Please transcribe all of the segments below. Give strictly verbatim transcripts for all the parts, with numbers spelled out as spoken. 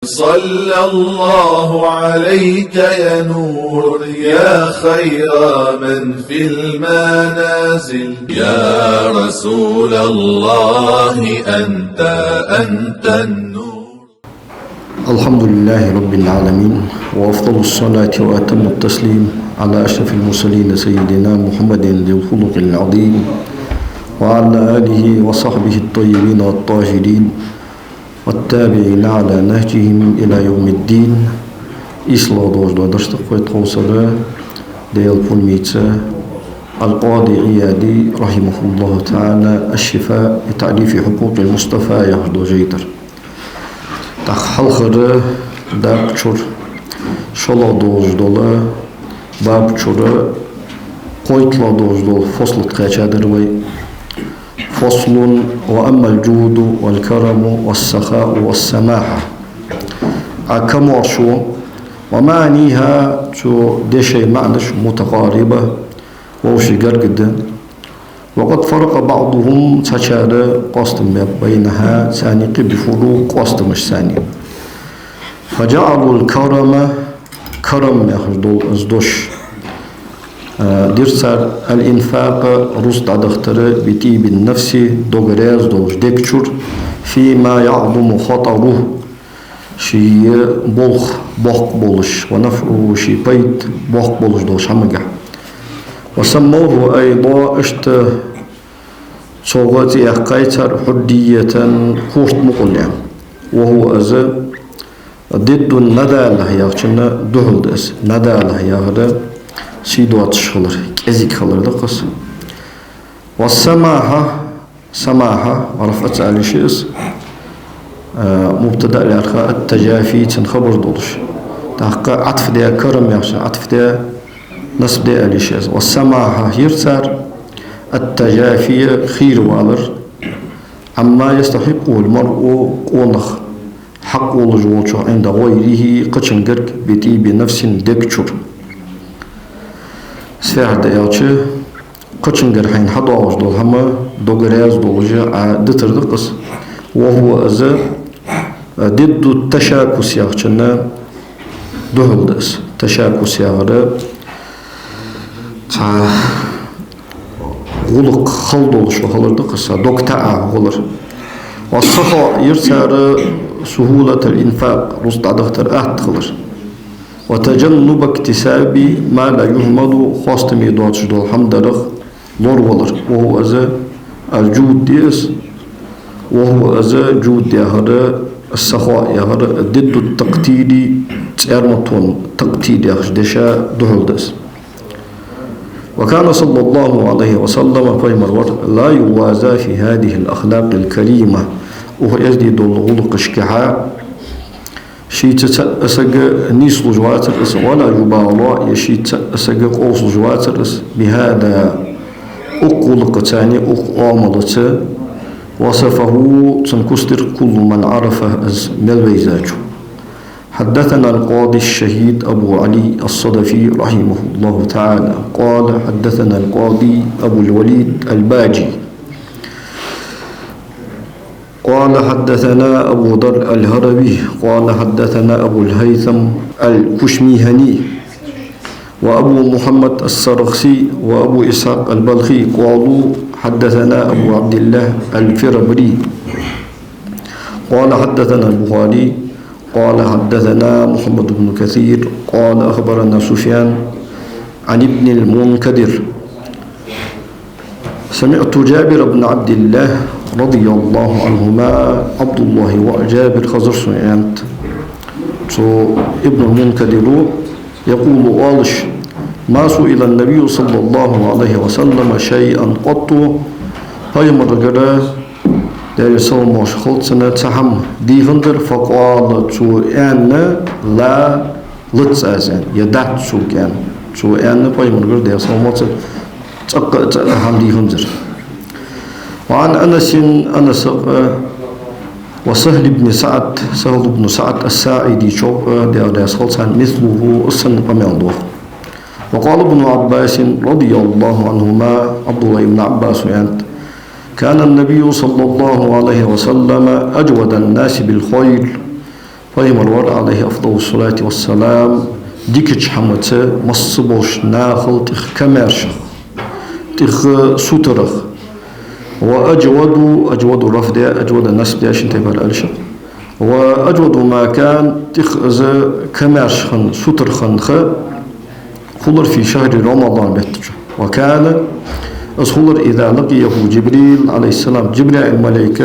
صلى الله عليك يا نور، يا خير من في المنازل. يا رسول الله، أنت، أنت النور. الحمد لله رب العالمين، وأفضل الصلاة وأتم التسليم على أشرف المرسلين سيدنا محمد ذي الخلق العظيم، وعلى آله وصحبه الطيبين الطاهرين، والتابعين على نهجهم إلى يوم الدين. Ийслагӏа долаш дола дарс да-кх вай тховсара, Даьла пурмаца, Аль-Къади Ӏияди, رحمه الله تعالى, «الشفاء بتعريف حقوق المصطفى» яхаш дола жайдар. ТӀаккха хьалхара дакъа чура, шоллагӏа долаш дола баба чура, кхойтталагӏа долаш дола фасл тӏакхаьчадар вай. فصل: وأما الجود والكرم والسخاء والسماحة. А камоаршо, ومعانيها, цу дешай маӀанаш, متقاربة, вовший гарга да. وقد فرق بعضهم, цхьачар къоастам баьб, بينها, царна юкъе, بفروق, къоастамашца. فجعلوا الكرم, карам яхаш дола из дош, а, дир цар, الإنفاق, рузкъа дӀадахийтар, بطيب النفس, дог раьза долаш, дег чура, فيما يعظم خطره, ший болх боккха болаш, ونفعه, ший пайда боккха болаш долча хӀамагахь. وسموه أيضا, иштта цох цӀи яьккхай цар, حرية, корта мукъал, аьнна. وهو, из, ضد الندالة яхачунна духьал да из. Надала яхар сий доацаш хилар, кӀезига хилар да-кх из. والسماحة, самаха, рафӀаца ала йиш я из, а, мубтада лаьрхӀа, التجافي, цун хабар долаш. ТӀаккха Ӏатф даь, карам яхачунна Ӏатф даь, насб даь ала йиш я из. والسماحة, хьийр цар, التجافي, хийра валар, عما يستحقه المرء, къонах хьакъ волаш волчох, عند غيره, кхычунгарга, بطيب نفس, дег чура. Сфяхьда аьлча, кхычунгара хьайна хьадоагӀаш дола хӀама дог раьза долаш Ӏа дитар да-кх из. وهو, из, ضد التشاكس яхачунна духьал да из. Ташакус яхар цхьа гӀулакх хала долаш хилар да-кх из, дог таӀа хилар. والسخاء, йир цар, سهولة الإنفاق, рузкъа дӀадахийтар атта хилар. وتجنب اكتساب ما لا يحمد, хоастаме доацаш дола хӀама дарах лоравалар. وهو, из, الجود я из. وهو, из, جود яхар, السخاء яхар, ضد التقتير, цӀерматон, тактир яхача деша духьал да из. وكان صلى الله عليه وسلم, пайхамар вар, لا يوازى في هذه الأخلاق الكريمة, укх эздий долча гӀулакхашкахьа шийца цхьа а саг нийслуш вацар из, ولا يبالى, е шийца цхьа а саг къовсалуш вацар из, بهذا, укх гӀулакхаца, укх оамалаца, وصفه, цун куц дир, كل من عرفه, из мел вайзачо. حدثنا القاضي الشهيد أبو علي الصدفي رحمه الله تعالى قال: حدثنا القاضي أبو الوليد الباجي قال: حدثنا أبو ضر الهروي قال: حدثنا أبو الهيثم الكشميهني وأبو محمد السرخسي وأبو إسحاق البلخي قالوا: حدثنا أبو عبد الله الفربري قال: حدثنا البخاري قال: حدثنا محمد بن كثير قال: أخبرنا سفيان عن ابن المنكدر سمعت جابر بن عبد الله رضي الله عنهما, Ӏабдуллахьи воӀ Жабир хезар сона, аьннад цу Ибнул Мункадира, يقول, оалаш: ما سئل النبي صلى الله عليه وسلم شيئا قط, пайхамарагара, Даьла салам-моаршал хилда цунна, цхьа хӀама дийханзар, فقال, цо аьнна, لا, лац аз, аьнна, е дац сога, аьнна. Цо аьнна пайхамарагара, Даьла салам-моаршал, цӀаккха а цхьа хӀама дийханзар. وعن أنس, Анасах а, وسهل بن سعد, Сахьл ибн СаӀд ас-СаӀидичох а, Даьла раьза хилва царна, مثله, из санна къамаьл доагӀа. وقال ابن عباس رضي الله عنهما, Ӏабдуллахь ибн Ӏаббаса аьннад: كان النبي صلى الله عليه وسلم أجود الناس بالخير Пайхамар вар, عليه أفضل الصلاة والسلام, дикача хӀамаца масса болча нахал тӀех камаьршах, тӀех сутарах. وأجود, أجود рафӀ даь, أجود насб даь, шин тайпара алишах. وأجود ما كان, тӀех из камаьрша хинна, сутара хинна ха хулар في شهر رمضان бетта чу. وكان, из хулар إذا لقيه جبريل عليه السلام, Джибраил малейк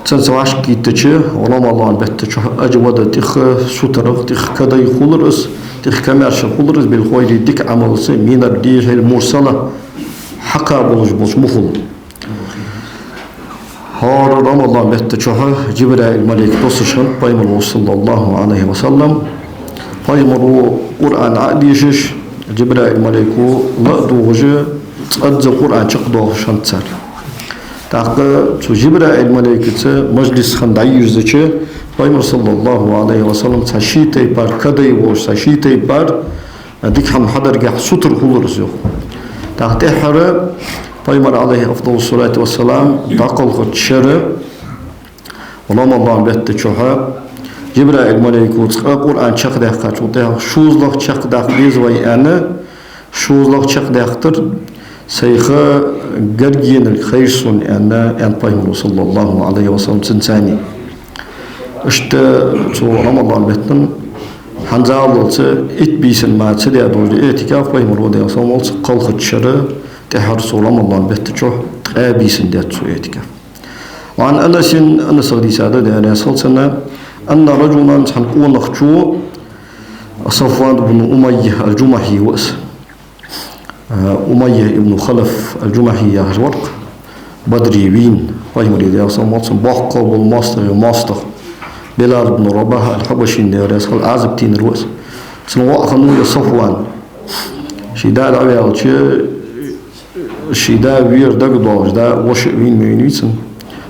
цунца вӀашагӀкхийтача, Рамадан бетта чу, أجود, тӀех сутарах, тӀех кадай хулар из, тӀех камаьрша хулар из, بالخير, дика Ӏамалца, من الريح المرسلة, хьакха болаш болча мухал. ХӀара Рамадан бетта чухь Джибраил малейк доссаш хиннад Пайхамаро, صلى الله عليه وسلم. Пайхамаро Къуръан Ӏодешаш, Джибраил малейко ла а дугӀаш, цкъаза Къуръан чакхдоахаш хиннад цар. ТӀаккха цу Джибраил малейкаца мажлис хинна дӀайирзача, Пайхамар, صلى الله عليه وسلم, цхьа ший тайпара кадай волаш, цхьа ший тайпара дика хӀама хьадаргахьа сутара хулар из, йоах. ТӀаккха тӀеххьара Пайхамар, عليه أفضل الصلاة والسلام, дӀакхалхача шера, Рамадан бетта чухь, Джибраил малейко цкъа Къуръан чакхдаьккхачул тӀехьагӀа, шозлагӀа чакхдаккха деза вай аьнна, шозлагӀа чакхдаьккхар, сай ха гаргаденарг хайра сона аьнна, аьннад Пайхамаро, صلى الله عليه وسلم, цунца. Иштта цу Рамадан бетта хӀанзалца итт бийсан мара ца даь долаш да иӀтикаф, Пайхамаро, Даьла салам хилда цунна, кхалхача шера, тӀеххьара цу Рамадан бетта чухь ткъаь бийсан даьд цо иӀтикаф. وعن أنس, Анасах дийцад, Даьла раьза хилва цунна, أن رجلا, цхьан къонахчо, Сафван ибн Умайя аль-Джумахьи ва из. Умайя ибн Халаф аль-Джумахьи яхаш вар-кх, Бадре вийна, Пайхамара, Даьла салам хилда цунна, боккха бола моастагӀий моастагӀа, Билал ибн Рабахь аль-Хьабашина, Даьла раьза хилва, Ӏазап тийнар ва из. Цун воӀ хиннав Сафван. Ший да дӀаваьлча, ший да вера дагадоагӀаш, да воша а вийна ма вийнавий цун.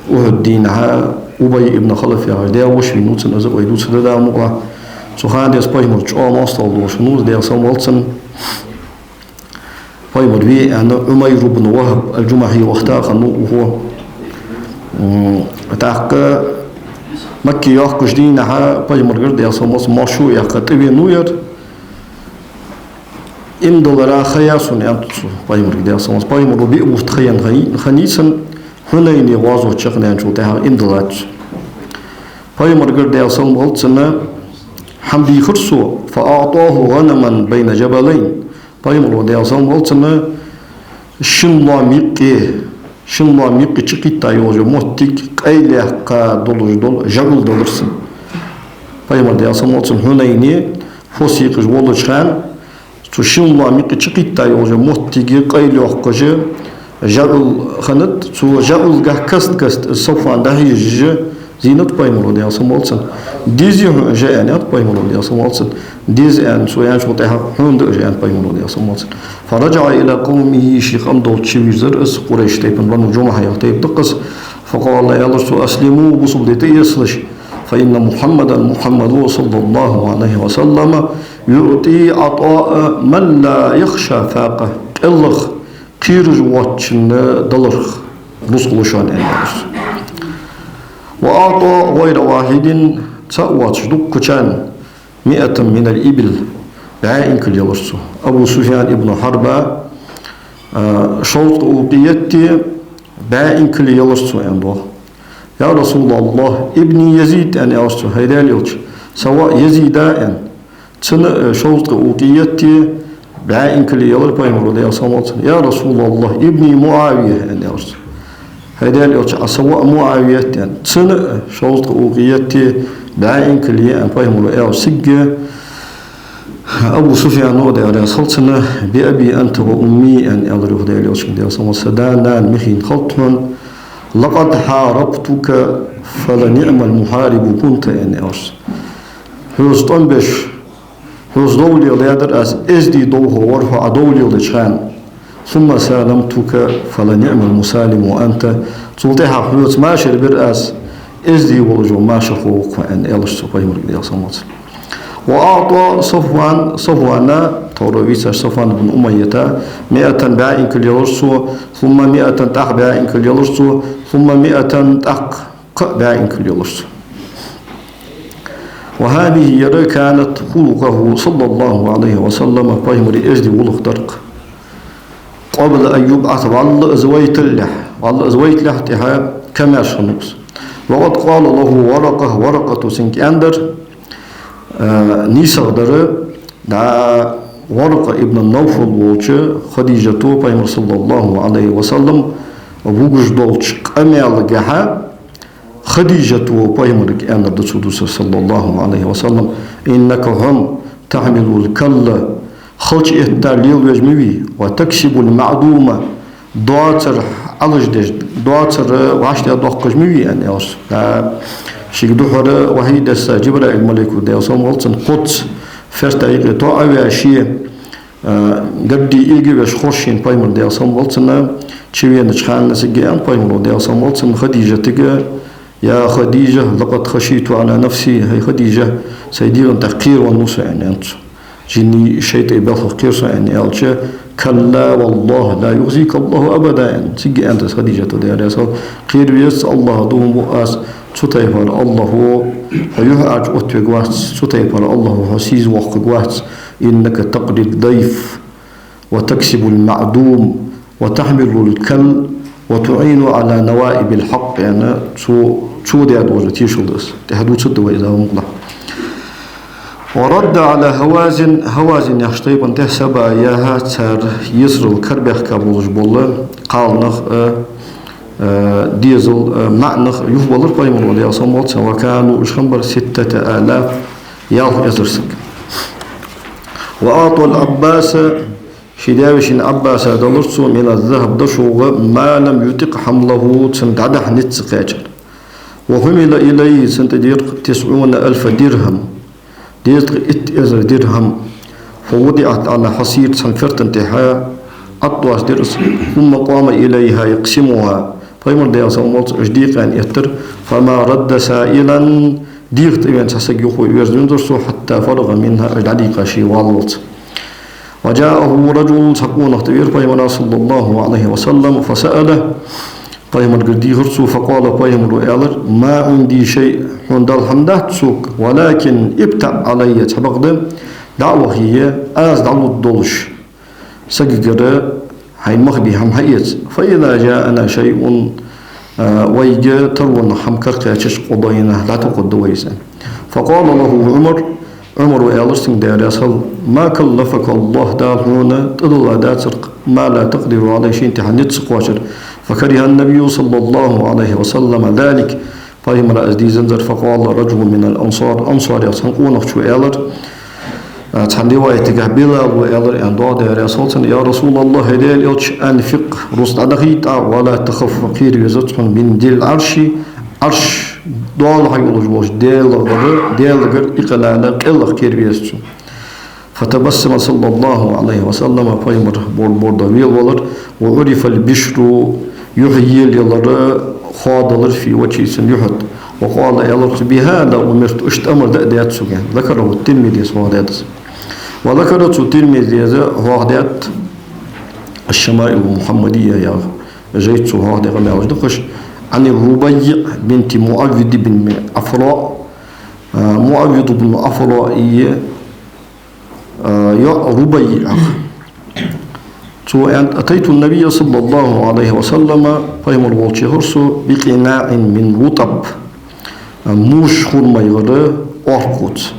Ухьуд дийнахьа Убай ибн Халаф яхаш даь-воша вийнав цун, из а вай дувцаргда, Дала мукъ лахь. Цу хана денз Пайхамара чӀоагӀа моастагӀал долаш хиннав из, Даьла салам хилда цунна. Пайхамар ве аьнна, Ӏумайр ибн Вахьб аль-Джумахьи вахийта хиннав укхо. М, тӀаккха Макка йоаккхача дийнахьа Пайхамаргара, Даьла салам хилда цунна, маьршо а яьккха тӀавенав ер. Иман диллара ха яьй сона, аьннад цо Пайхамарга, Даьла салам хилда цунна. Пайхамаро биъ бутт ха енна хиннай цун, Хьунайне гӀазот чакхдаьнначул тӀехьагӀа иман диллад цо. Пайхамаргара, Даьла салам хилда цунна, хӀама дийхар цо, فأعطاه غنما بين جبلين. Пайхамаро, Даьла салам хилда цунна, шин лоам юкъе, шин лоам юкъе чукхийтта йолаш йола моттиг къайлагӀа долаш дола жаӀул далар цунна. Пайхамар, Даьла салам хилда цунна, Хьунайне фос екъаш волча хана, цу шин лоам юкъе чукхийтта йолаш йола моттиг къайлайоаккхаш жаӀул хиннад, цу жаӀулгахьа каст-каста из Сафван дӀахьежаш, зийнад Пайхамаро, Даьла салам хилда цунна. Дезий хьона уж, аьннад Пайхамаро, Даьла салам хилда цунна. Деза, аьнна, цо аьнначул тӀехьагӀа, хьона да уж, аьннад Пайхамаро, Даьла салам хилда цунна. فرجع إلى قومه, ший къам долча чувийрзар из, Къурайш тайпан, Бану Джумахьа яха тайпа да-кх из. فقال, аьлар цо: أسلموا, бусалба де тӀаэцалаш, فإن محمدا, Мухьаммад ва, صلى الله عليه وسلم, يعطي عطاء من لا يخشى فاقة, кӀеллах кхераш воацачунна даларах рузкъа лу шоана, аьнна, аьлар цо. وأعطى غير واحد, цаӀ воацаш дуккхачарна, مائة من الإبل, бӀаь инкал елар цо. Абу Суфьян ибн Хьарба, а, шовзткъа укхиятти бӀаь инкал елар цо, аьнна, доагӀа. يا رسول الله، ابني يزيد, аьнна, аьлар цо, хӀай Даьла Элча, са воӀ Язид ва, аьнна. Цунна, э, шовзткъа укхиятти бӀаь инкал елар Пайхамаро, Даьла салам хилда цунна. يا رسول الله، ابني معاوية, аьнна, аьлар цо. ХӀай Даьла Элча, Ӏа са воӀ МуӀавия ва, аьнна. Цунна, э, шовзткъа укхиятти бӀаь инкал я, аьнна, Пайхамаро аьлча, цигга Абу Суфьяно, Даьла раьза хилва цунна, بأبي أنت وأمي, аьнна, аьлар, йоах, Даьла Элчага, Даьла салам хилда цунна, са да, нана михийна хилда хьона, لقد حاربتك فلنعم المحارب كنت, аьнна, аьлар цо. Хьоца тӀом беш, хьоца дов леладаьдар аз, эздий довхо вар хьо Ӏа дов леладеча хана. ثم سالمتك فلنعم المسالم أنت. Цул тӀехьагӀа хьоца машар бир аз, эздий волаш вола машархо ва-кх хьо, аьнна, аьлар цо Пайхамарга, Даьла салам хилда цунна. وأعطى صفوان, Сафвана, тхьовра вийцача Сафван ибн Умайята, مائة, бӀаь инкал елар цо, ثم مائة, тӀаккха бӀаь инкал елар цо, ثم مائة, тӀаккха кхы а бӀаь инкал елар цо. وهذه ер كانت خلقه صلى الله عليه وسلم, пайхамара эздий гӀулакх дар-кх. قبل أن يبعث, вӀалла из вайталехь, вӀалла из вайталехь тӀехьа камаьрша хиннав из. وقد قال له ورقة, Варакъата цунга аьннадар, а, нийсагӀа дар, дӀа Варакъа ибн Навфал волча Хадижата пайхамар, صلى الله عليه وسلم, вугаш долча къамаьлагахьа, Хадижата пайхамарга аьннадар да цо дувцар, صلى الله عليه وسلم: إنك хьо تحمل الكل, халча этта лелавеш ма вий, وتكسب المعدوم, доацар Ӏалашдеш, доацар вӀаштӀехьадоаккхаш ма вий, аьнна, аьлар цо. А, шийга духьала вахьий десса Джабраил малайко, Даьла салам хилда цунна, кхозза ферта юкъе тоӀаваь ше, а, гаргга эгавеш ховш шийна пайхамар, Даьла салам хилда цунна, чувенача хана цига аьннад пайхамара, Даьла салам хилда цунна, Хадижатага: يا خديجة لقد خشيت على نفسي, хӀай Хадижа, сай дегӀа тӀа кхеравеннав со, аьнна, аьннад цо. Жинний, шайтӀий белхах кхер со, аьнна аьлча, كلا والله لا يخزيك الله أبدا, аьнна. Цига аьннад Хадижата, Даьла раьза хилва, кхеравезац АллахӀа, дув буъ аз, цу тайпара АллахӀо хьо юхьӀаьржа оттавергвац, цу тайпара АллахӀо хьо сийсаза воаккхаргвац. إنك تقري الضيف وتكسب المعدوم وتحمل الكل وتعين على نوائب الحق, аьнна, цо, цо даь долча тешал да из. ТӀехьа дувцаргда вай из, Дала мукъалахь. ورد على هوازن, Хьавазин яхача тайпан тӀа сабаяха, цар есарал кара баьхка болаш бола кхалнах а, а, дезал а, маӀанах а юхабаьлар пайхамар, Даьла салам хилда цунна, وكانوا, уж хиннабар, ستة آلاف, ялх эзар саг. وأعطى العباس, ший даь-вешийна Ӏаббаса далар цо, من الذهب, дошуга, ما لم يطق حمله, цунна дӀадахьа низ ца кхаьчар. وحمل إليه, цунна тӀадир تسعون ألف درهم, дезткъа итт эзар дирхӀам. فوضعت على حصير, цхьан ферта тӀехьа Ӏоттадир из. ثم قام إليها يقسمها, пайхамар, Даьла салам хилда цунна, уж дийкъа аьнна эттар. فما رد سائلا, деха тӀавена цхьа саг юхаве верзаваьннадар цо, حتى فرغ منها, уж дӀадийкъа ше валлалца. وجاءه رجل, цхьа къонах тӀавера пайхамара, صلى الله عليه وسلم, فسأله, пайхамарагара дийхар цо, فقال, пайхамара аьлар: ما عندي شيء, хьона Далла хӀама дац сога, ولكن ابتع علي, цхьабакъда, дӀа а вахе, аз дӀалургдолаш сагагара хьай мах бе хӀама хьаэца. فإذا جاءنا شيء, а, вайга таро хӀама кара кхаьчача, قضيناه, дӀатохаргда вай из. فقال له عمر, Ӏумара аьлар цунга, Даьла раьза хилва: ما كلفك الله, Дала хьона тӀадилла дацар-кх, ما لا تقدر عليه, шийна тӀехьа низ ца кхоачар. فكره النبي صلى الله عليه وسلم ذلك, пайхамара из дийзанзар. فقال رجل من الأنصار, ансарех цхьан къонахчо аьлар, а, цхьан риваятагахь Билала аьлар, аьнна доагӀа, Даьла раьза хилва цунна: يا رسول الله, хӀай Даьла элча, أنفق, рузкъа дӀадахийта, ولا تخف, кхеравезац хьона, من ذي العرش, Ӏарш доалахьа йолаш волча Даьлагара, Даьлагара, إقلالا, къайлах кхеравезац хьона. فتبسم صلى الله عليه وسلم, пайхамар бор-борда велавелар, وعرف البشر, юхь ела ялар хоадалар, في وجهه, цун юхь тӀа. وقال, аьлар цо: بهذا أمرت, иштта амар даь даьд сога, аьнна. ذكره الترمذي, хьоахадаьд из. وذكر, цу Тирмизис хьоахадаьд, الشمائل المحمدية яха жайна чу хьоахадаь къамаьлаш да-кх уж, عن الربيع بنت معوذ بن عفراء, а, МуӀаввид ибн Ӏафраъ, а, йоӀ Рубаййи. Цо аьннад: أتيت النبي صلى الله عليه وسلم, пайхамар волча хиннав со, بقناع من رطب, а, муш хурмайгара оаркхуца.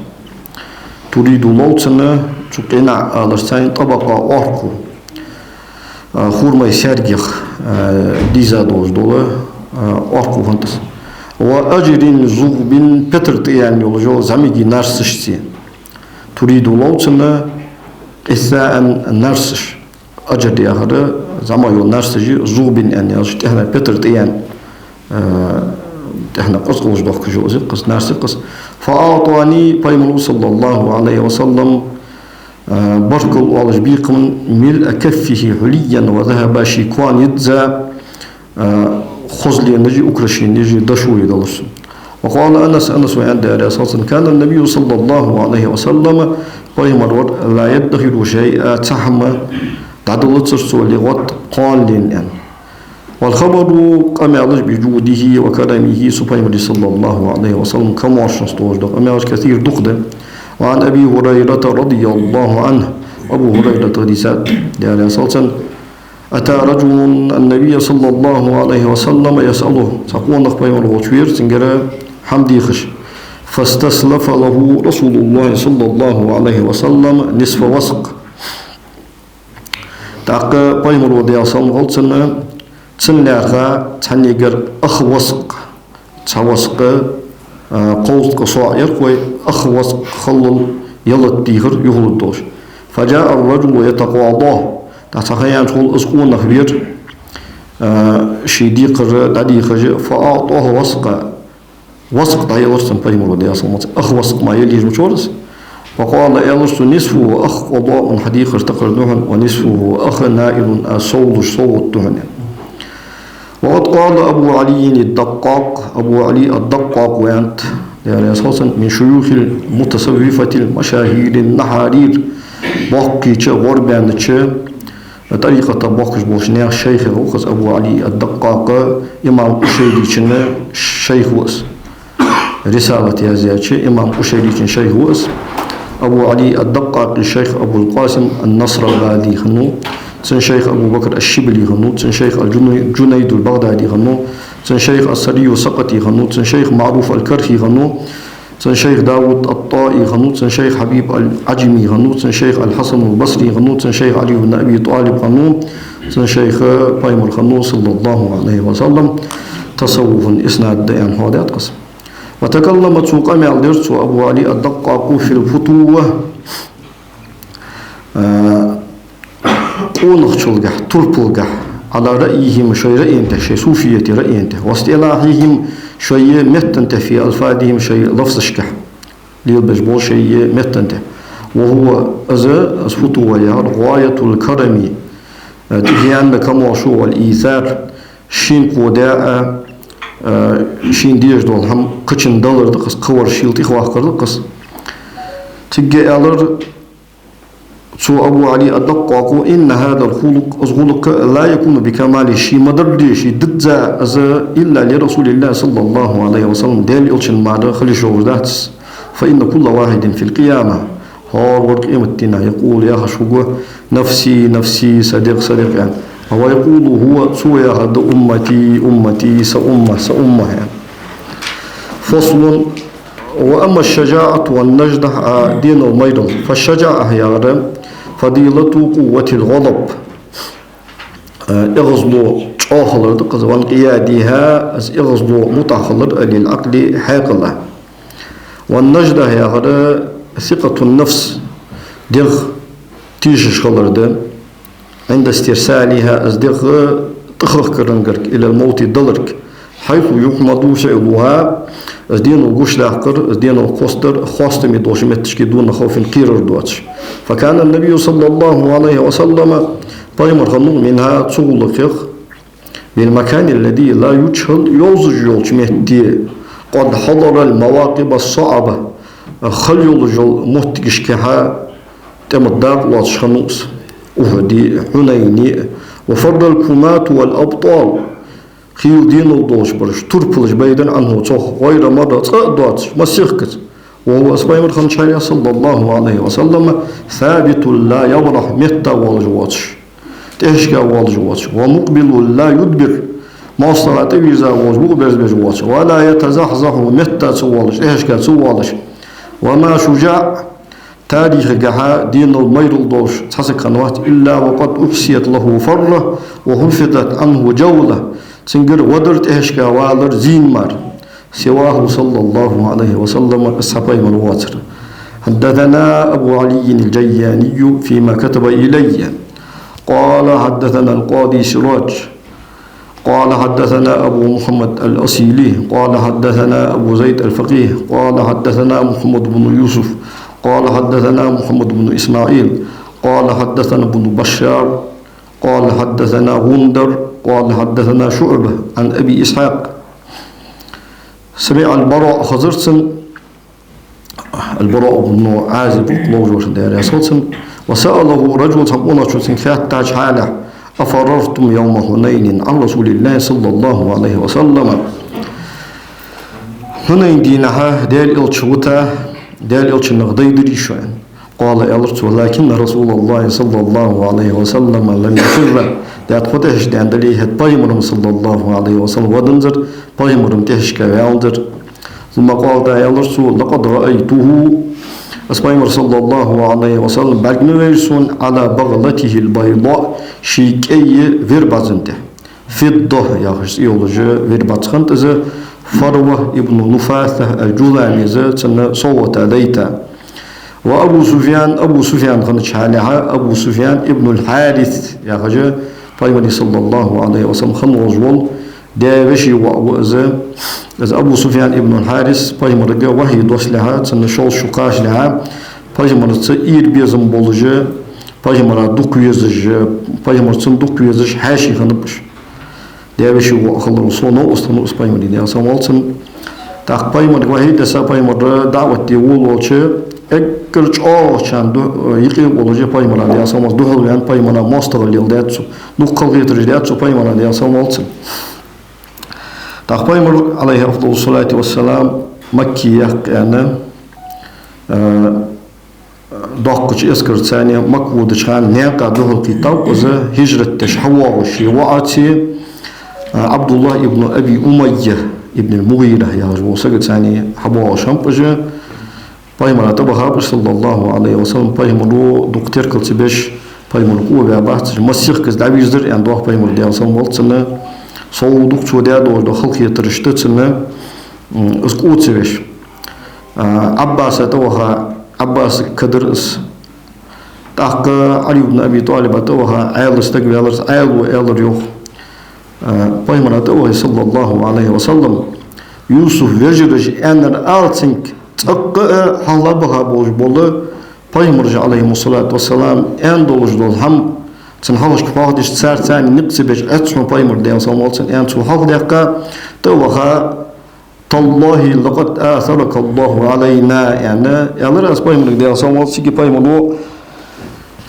تريد, лов цунна, цу къинаӀ аларца, طبقا, оаркху, а, хурмай саьргех, а, дийза долаш дола, а, оаркху хиннад из. وأجر زغب, петар тӀаяьнна йолаш йола зӀамига нарсашца. تريد, лов цунна, قثاء, нарсаш. Аджр яхар зӀамагӀа йола нарсаш я, زغب аьнна яхар, тӀехьа петар тӀаяьнна, а, тӀехьа къаскъалаш доахкаш йола из, къаьстта нарс я-кх из. فأعطاني, пайхамара, صلى الله عليه وسلم, а, баркал оалаш бе-кх сона, ملء كفه حليا وذهبا, ший коа йизза, а, хозленаши украшенеши дошув далар сона. وقال أنس, Анаса аьннад, Даьла раьза хилва цунна: كان النبي صلى الله عليه وسلم, пайхамар вар, لا يدخر شيئا, цхьа хӀама дӀадалацар цо, لغد, кхоана лена, аьнна. والخبر, къамаьлаш, بجوده وكرمه, цу Пайхамара, صلى الله عليه وسلم, камаьршонца долаш дола къамаьлаш, كثير, дукха да. وعن أبي هريرة رضي الله عنه, Абу Хурайрата хьадийцад, Даьла раьза хилва цунна: أتى رجل النبي صلى الله عليه وسلم يسأله, цхьа къонах Пайхамар волча вера, цунгара хӀама дехаш. فاستسلف له رسول الله صلى الله عليه وسلم نصف وسق. ТӀаккха Пайхамара, Даьла салам хилда цунна, цунна лаьрхӀа цхьаннегара ах васакъ, цхьа васакъ, а, кховзткъа соӀ яр-кх вай, ах васакъ халлал ялат дийхар юхалургдолаш. فجاء الرجل يتقاضاه. ТӀаккха цхьа ха яьннача хул из къонах вера, а, ший декхар дӀадехаш, فأعطاه وسقا. Васакъ дӀаелар цунна Пайхамара, Даьла салам хилда цунна, ах васакъ мара ялийжмачорас. فقال, аьлар цо: نصفه, ах, قضاء, хьадийхар тӀакхар да хьона, ونصفه, ах, نائل, а, совлаш, совгӀат да хьона, аьнна. وقد قال أبو علي الدقاق, Абу Ӏали ад-Дакъкъакъ ва аьннад, Даьла раьза хилва цунна, من شيوخ المتصوفة المشاهير النحارير, боккхийча, гӀорбаьннача, тӀарикъата бохкаш болча наьха шайхех ва-кх из Абу Ӏали ад-Дакъкъакъ, имам Къушайрийчун шайх ва из. Рисалат язъяьча имам Къушайрийчун шайх ва из. Абу Ӏали ад-Дакъкъакъий шайх Абул-Къасим ан-Насрабади хиннав, цун шайх Абу Бакр аш-Шибли хиннав, цун шайх ал-Джунай-, Джунайдул-БагӀдади хиннав, цун шайх ас-Саррийю Сакъати хиннав, цун шайх МаӀруф ал-Кархи хиннав, цун шайх Давуд ат-ТӀаи хиннав, цун шайх Хьабиб ал-Ӏажими хиннав, цун шайх ал-Хьасанул Басри хиннав, цун шайх Ӏали ибн Аби ТӀалиб хиннав, цун шайх Пайхамар хиннав, صلى الله عليه وسلم, тасаввуфан иснад да аьнна хьоадаьд-кх из. وتكلم, цо къамаьл дир, цо Абу Ӏали ад-Дакъкъакъо, في الفتوة, а, къонахчалгахьа, турпалгахьа, على رأيهم, шоай раъйна тӀа, шоай суфиятий раъйна тӀа, واصطلاحهم, шоай меттана тӀа, في ألفاظهم, шоай лафзашкахьа, лелабеш бола шоай меттана тӀа. وهو, из, из футва яхар, غاية الكرم, а, тӀехьенна камаьршо, والإيثار, шийна кхоадаь а, а, шийна дезаш дола хӀама кхычунна далар да-кх из, кхывар шийла тӀехваккхар да-кх из. Цигга аьлар цо, Абу Ӏали ад-Дакъкъакъо: إن هذا الخلق, из гӀулакх, لا يكون بكماله, ше ма дарра, ше дизза из, إلا لرسول الله صلى الله عليه وسلم, Даьла Элчанна мара хила йиш йолаш дац из. فإن كل واحد في القيامة, хӀара вар къематдийнахьа, يقول, яхаш хургва: نفسي نفسي, са дегӀ, са дегӀ, аьнна. ويقول هو, цо яхар да: أمتي أمتي, са умма, са умма, аьнна. فصل. وأما الشجاعة والنجدة, а, денал майрал. فالشجاعة яхар فضيلة قوة الغضب, а, эгӀазло чӀоагӀа хилар да-кх из, وانقيادها, из эгӀазло мутӀахьа хилар, للعقل, хьаькъала. والنجدة яхар ثقة النفس, дегӀ тийшаш хилар да, عند استرسالها, из дегӀ тӀахахкарангара, إلى الموت, даларга, حيث يحمد فعلها, из денал гучадаккхар, из денал кхоссадар хоастаме долча метташка дунаховфин кхерар доацаш. فكان النبي صلى الله عليه وسلم, Пайхамар хиннав, منها, цу гӀулакхех, بالمكان الذي لا يجهل, йовзаш йолча метте, قد حضر المواقف الصعبة, хала йолаш йола моттигашкахьа тӀема дакъа лоацаш хиннав из, Ухьуде, Хьунайне, وفر الكماة والأبطال, хийла денал долаш бараш, турпалаш, байдар, عنه, цох, غير مرة, цкъа а доацаш, массехказа. وهو, из Пайхамар хиннача хана, صلى الله عليه وسلم, ثابت لا يبرح, метта воалаш воацаш, тӀехьашка воалаш воацаш. ومقبل لا يدبر, моастагӀа тӀавийрза воалаш, букъ берзабеш воацаш. ولا يتزحزح, метта ца воалаш, тӀехьашка ца воалаш. وما شجاع, тарихагахьа денал майрал долаш цхьа саг хиннавац, إلا وقد أحصيت له فرة وحفظت عنه جولة, цунгара вадар, тӀехьашка валар зийна мара, سواه صلى الله عليه وسلم, из цхьа Пайхамар воацар. حدثنا أبو علي الجياني فيما كتب إلي. قال حدثنا القاضي سراج. قال حدثنا أبو محمد الأصيلي. قال حدثنا أبو زيد الفقيه. قال حدثنا محمد بن يوسف. قال حدثنا محمد بن إسماعيل. قال حدثنا ابن بشار. قال حدثنا غندر. قال حدثنا شعبة عن أبي إسحاق. سمع البراء, хазар цунна, Аль-Бараъ ибн Ӏазиб, ловзоша, Даьла раьза хилва цунна, وسأله رجل, цхьан къонахчо цунга хаьттача хьалехь, أفررتم يوم حنين عن رسول الله صلى الله عليه وسلم. Хьунайн дийнахьа Даьла Элча вита, Даьла Элчанах дайдирий шо, аьнна. قال, аьлар цо: لكن رسول الله صلى الله عليه وسلم لم يفر. Даьтта хьо тӀехьашка даьнна дале, хӀаьта Пайхамар-м, صلى الله عليه وسلم, ваданзар, Пайхамар-м тӀехьашка ваьннадар. ثم قال, тӀаккха аьлар цо: لقد رأيته, аз Пайхамар, صلى الله عليه وسلم, бӀаргавайра сона, على بغلته البيضاء, ший кӀай вербӀаза тӀа. فضة яхаш цӀи йолаш вербӀаза хиннад из, Фарва ибн Нуфаса аль-Джузамес цунна совгӀата дайта. وأبو سفيان, Абу Суфьян хиннача хьале, Абу Суфьян ибн аль-Хьарис яхаш, Пайхамара, صلى الله عليه وسلم, хинна волаш вола даь-веший воӀ ва из. Из Абу Суфьян ибн аль-Хьарис Пайхамарга вахьи доссалехьа, цунна шовзткъа шу кхачалехьа, Пайхамарца ира безам болаш, Пайхамара дукха везаш, Пайхамарца дукха везаш хьаьший хиннаб уж. Даь-веший воӀ хиларал совгӀа новкъост хиннав из Пайхамара, Даьла салам хилда цунна. ТӀаккха Пайхамарга вахьи десса, Пайхамар даӀват де волавелча, эггара чӀоагӀагӀчарна ду-, юкъе волаш Пайхамара, Даьла салам хилда цунна, духьалваьнна, Пайхамара моастагӀал леладаьд цо, дукха халахетараш даьд цо Пайхамара, Даьла салам хилда цунна. ТӀаккха Пайхамар, عليه أفضل الصلاة والسلام, Макка яккха аьнна, а, доккхача эскарца цхьана Макка водача хана наькъа духьалкхийттав из, хӀижрат деш хьавоагӀаш ший воӀацеи, а, Ӏабдуллахь ибн Аби Умайя ибн аль-МугӀира яхаш волча сагаца цхьана хьабоагӀаш хиннаб уж. Пайхамара тӀабахаб уж, صلى الله عليه وسلم, Пайхамаро дукха теркал ца беш, Пайхамар къоваьбац уж, массехк из дӀавийрзар, аьнна, доах Пайхамара, Даьла салам хилда цунна, сов дукха цо даь долаш дола халахетараш да цунна, м, из къовсавеш. А, Ӏаббаса тӀаваха, Ӏаббасага кадар из. ТӀаккха Ӏали ибн Аби ТӀалиба тӀаваха, Ӏаьлас дагаваьлар из, Ӏаьлас аьлар йоах, а, Пайхамара тӀавахе, صلى الله عليه وسلم, Юсуфа вежараша аьннар ала цунга, цӀаккха а хьалха баха болаш бола Пайхамараша, عليهم الصلاة والسلام, аьнна долаш дола хӀама цун хьалхашка хьоахадеш, царца цхьана никъ ца беш Ӏац хьона Пайхамар, Даьла салам хилда цунна, аьнна, цо хьалхадаьккха, тӀаваха, تالله لقد آثرك الله علينا, аьнна, аьлар аз Пайхамарга, Даьла салам хилда цунна. Цига Пайхамаро,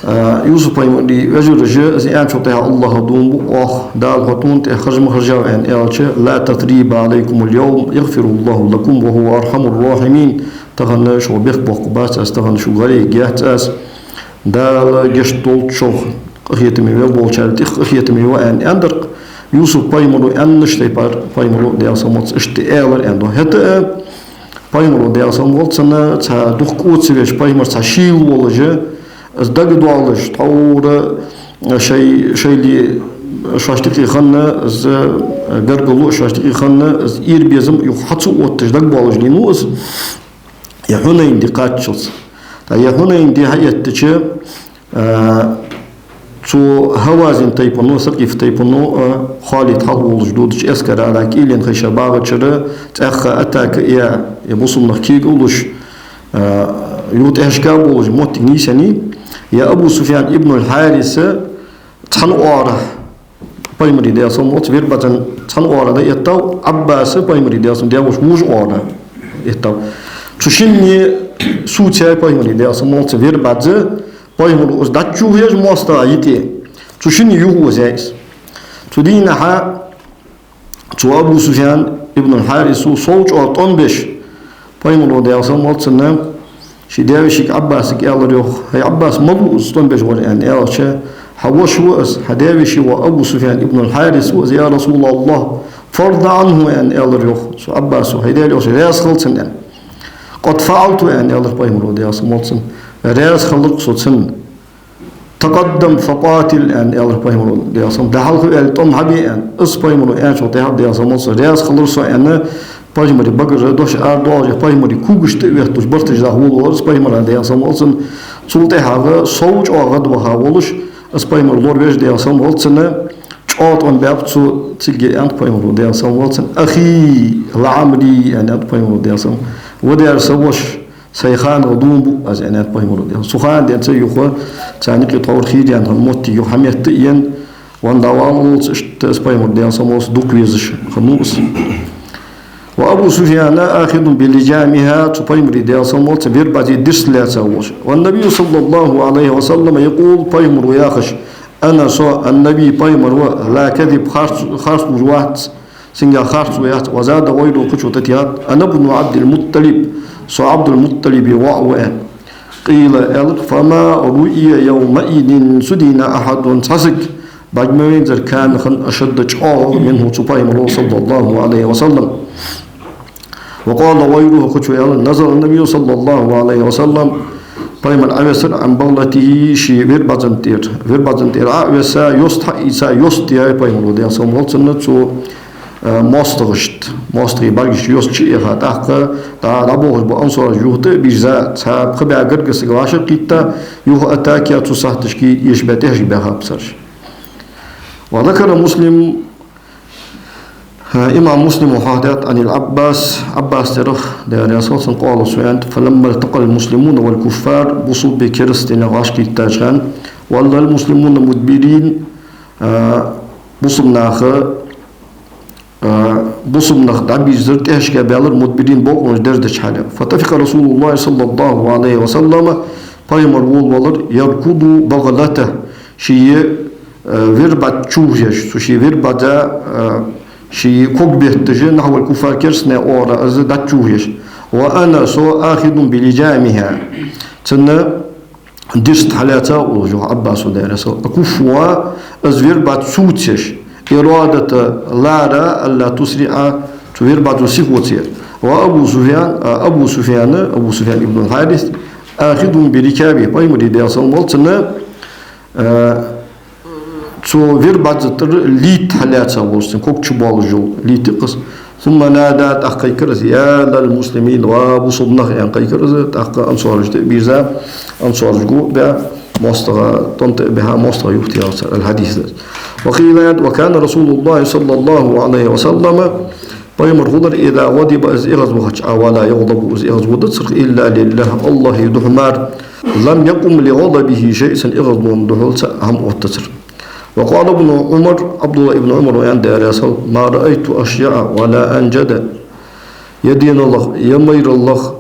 а, Юсуф-пайхамара вежараша из аьнначул тӀехьагӀа: АллахӀа дув буъ оаха, Дала хьо тхона тӀа харж ма харжав, аьнна, аьлча, لا تثريب عليكم اليوم يغفر الله لكم وهو أرحم الراحمين. Тахан шуга бехк боаккхаргбац аз, тахан шуга гӀалгӀай яц аз. Дала гешт долда шух, къахетаме волчарел тӀех къахетаме ва, аьнна, аьннадар-кх. Юсуф-пайхамаро аьннача тайпара Пайхамаро, Даьла салам хилда цунна, иштта аьлар, аьнна, доах. ХӀаьта а Пайхамаро, Даьла салам хилда цунна, цхьа дукха къовсавеш, Пайхамар цхьа шийла волаш, из дагадоалаш, тхьовра шоай, шоайла шоашта юкъе хинна из гаргало, шоашта юкъе хинна из ира безам юха хьа ца отташ дагабоалаш лийннав из, е Хьунайн ди кхаччалца. ТӀаккха е Хьунайн ди хьаэттача, а, цу Хьавазин тайпано, Сакъиф тайпано, а, Халид хьалха волаш додача эскара, кӀийлен хай ше багӀачара, цӀаьхха атака е, е бусалба нах кегалуш, а, юха тӀехьашка болаш моттиг нийсъеннай, е Абу Суфьян ибн аль-Хьариса цхьан оагӀорахьа Пайхамара, Даьла салам хилда цунна, вербӀаза цхьан оагӀорахьа дӀаэттав, Ӏаббаса Пайхамара, Даьла салам хилда цунна, даь-воша вожа оагӀорахьа эттав. Цу шинне сувцаяьй Пайхамара, Даьла салам хилда цунна, вербӀаза, Пайхамаро из дӀачухаеш моастагӀа юкъе. Цу шинне юхавозаяьй из. Цу дийнахьа цу Абу Суфьян ибн аль-Хьарисо сов чӀоагӀа тӀом беш, Пайхамаро, Даьла салам хилда цунна, ший даь-вешийга Ӏаббасага аьлар йоах: «ХӀай Ӏаббас, малув из тӀом беш вар?» — аьнна аьлча, «Хьа воша ва из, хьа даь-веший воӀ Абу Суфьян ибн аль-Хьарис ва из, я РасулаллахӀ, فارض عنه», — аьнна аьлар йоах цу Ӏаббасо, «хӀай Даьла Элча, раьза хила цунна», — аьнна. «قد فعلت», — аьнна аьлар Пайхамаро, Даьла салам хилда цунна, «раьза хилар-кх со цунна». «تقدم فقاتل», — аьнна аьлар Пайхамаро, Даьла салам хилда цунна, «дӀахьалха ваьле тӀом хьабе», — аьнна. Из Пайхамаро аьнначул тӀехьагӀа, Даьла салам хилда цунна, «раьза хилар со», — аьнна, Пайхамара багара дош арадоалаш, Пайхамара когаш тӀа а ветталуш, барташ даха волавелар из Пайхамара, Даьла салам хилда цунна. Цул тӀехьагӀа сов чӀоагӀа гӀадваха волаш, из Пайхамар лоравеш, Даьла салам хилда цунна, чӀоагӀа тӀом баьб цо. Цига аьннад Пайхамаро, Даьла салам хилда цунна: «أخي لعمري», — аьннад Пайхамаро, Даьла салам хилда цунна, «ва дера са воша, сай ханагӀа дув буъ аз», — аьннад Пайхамаро, Даьла салам хилда цунна. Цу хана денз юха царна юкъе тхьовра хийра яьнна хинна моттиг юха хьаметтаенна, ван дӀаваллалца иштта из Пайхамар, Даьла салам хилда цунна, дукха везаш хиннав из. «وأبو سفيان آخذ بلجامها», цу Пайхамара, Даьла салам хилда цунна, вербӀазий дирст лаьца волаш. «والنبي صلى الله عليه وسلم يقول», Пайхамаро яхаш: أنا со النبي пайхамар ва, لا كذب харц, харц луш вац, цунга харц ва яц, وزاد غيره кхычо тӀатеттад, أنا ابن عبد المطلب со Ӏабдул-МутӀалиба воӀ ва аьнна. قيل аьлар, فما رؤي يومئذ цу дийнахьа أحد цхьа саг бӀарг ма вайнзар كان хинна أشد чӀоагӀагӀа منه цу пайхамара صلى الله عليه وسلم. وقال غيره кхычо аьлар, نزل النبي صلى الله عليه وسلم пайхамар Ӏовессар عن بغلته ший вербаза тӀера, вербаза тӀера Ӏовесса, йост хьаийца, йост яьй пайхамара, Даьла салам хилда цунна, цу, а, моастагӀашта, моастагӀий бӀаргашта йост чуэха, тӀаккха дӀа, дӀабохаш бола ансараш юха тӀа а бийрза, цхьа пхи бӀаь гаргара саг вӀашагӀкхийтта, юха атака цу сахьташка эшабаь тӀехьашка баьхаб цар. وذكر مسلم Имам Муслима хьоахадаьд عن العباس Ӏаббасера, Даьла раьза хилва цунна, قال цо аьннад, فلما التقى المسلمون والكفار бусалба керастий нах вӀашагӀкхийттача хана, ولى المسلمون مدبرين а, бусалба наха, а, бусалба нах дӀабийрзар, тӀехьашка баьлар مدبرين бокъонаш дерзача хьале. فطفق رسول الله صلى الله عليه وسلم пайхамар волавелар يركض بغلته ший, а, вербаза чувхьеш, цу ший вербаза, а, ший ког бетташ, نحو الكفار кераста наьха оагӀора из дӀачувхьеш. وأنا со آخذ بلجامها цун дирст хьалаьца волаш ва Ӏаббасо, Даьла раьза хилва, أكفها из вербаза цувцаш, إرادة лара ألا تسرع цу вербазо сихвоацар. وأبو سفيان а, Абу Суфьян, Абу Суфьян ибн аль-Хьарис آخذ بركابه пайхамара, Даьла салам хилда цунна, а, цу вербаза тӀара лийтта хьалаьца волаш, цун ког чубоалаш йола лийтта я-кх из. ثم نادى тӀаккха кхайкар из, يا للمسلمين ва бусалба нах аьнна кхайкар из, тӀаккха ансараш тӀа а бийрза, ансараш го а баь, моастагӀа тӀом тӀа а бихьа, моастагӀа юхатехар цар. الحديث وقيل وكان رسول الله صلى الله عليه وسلم пайхамар хулар إذا غضب из эгӀазвахача, ولا يغضب из эгӀазводацар إلا لله АллахӀа духьа мара, لم يقم لغضبه شيء цун эгӀазлона духьал цхьа хӀама оттацар. وقال ابن عمر Ӏабдуллахь ибн Ӏумара аьннад, Даьла раьза хилва, ما رأيت أشجع ولا أنجد е денал лаха, е майрал лаха,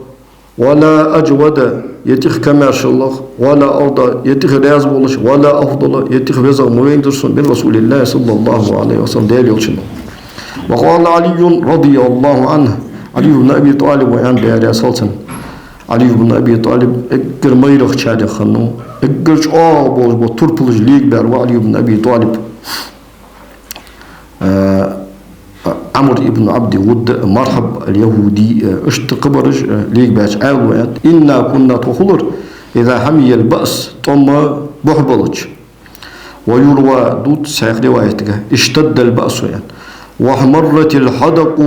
ولا أجود е тӀех камаьршал лаха, ولا أرضى е тӀех раьза волаш, ولا أفضل е тӀех везагӀа ма вайнзар сона من رسول الله صلى الله عليه وسلم Даьла Элчанал. وقال علي رضي الله عنه Ӏали ибн Аби ТӀалиба аьннад, Даьла раьза хилва цунна. Ӏали ибн Аби ТӀалиб эггара майрагӀчарех хиннав, эггара чӀоагӀа болаш бола турпалаш легабаьр ва Ӏали ибн Аби ТӀалиб. А, Ӏамр ибн Ӏабди Вудд, Мархьаб аль-Яхуди, а, иштта кхыбараш, а, легабаьча Ӏаьлас аьннад, إنا كنا тхо хулар, إذا حمي البأس тӀом бухьабелча, ويروى дувц цхьаькха риваятага, اشتد البأس аьнна, واحمرت الحدق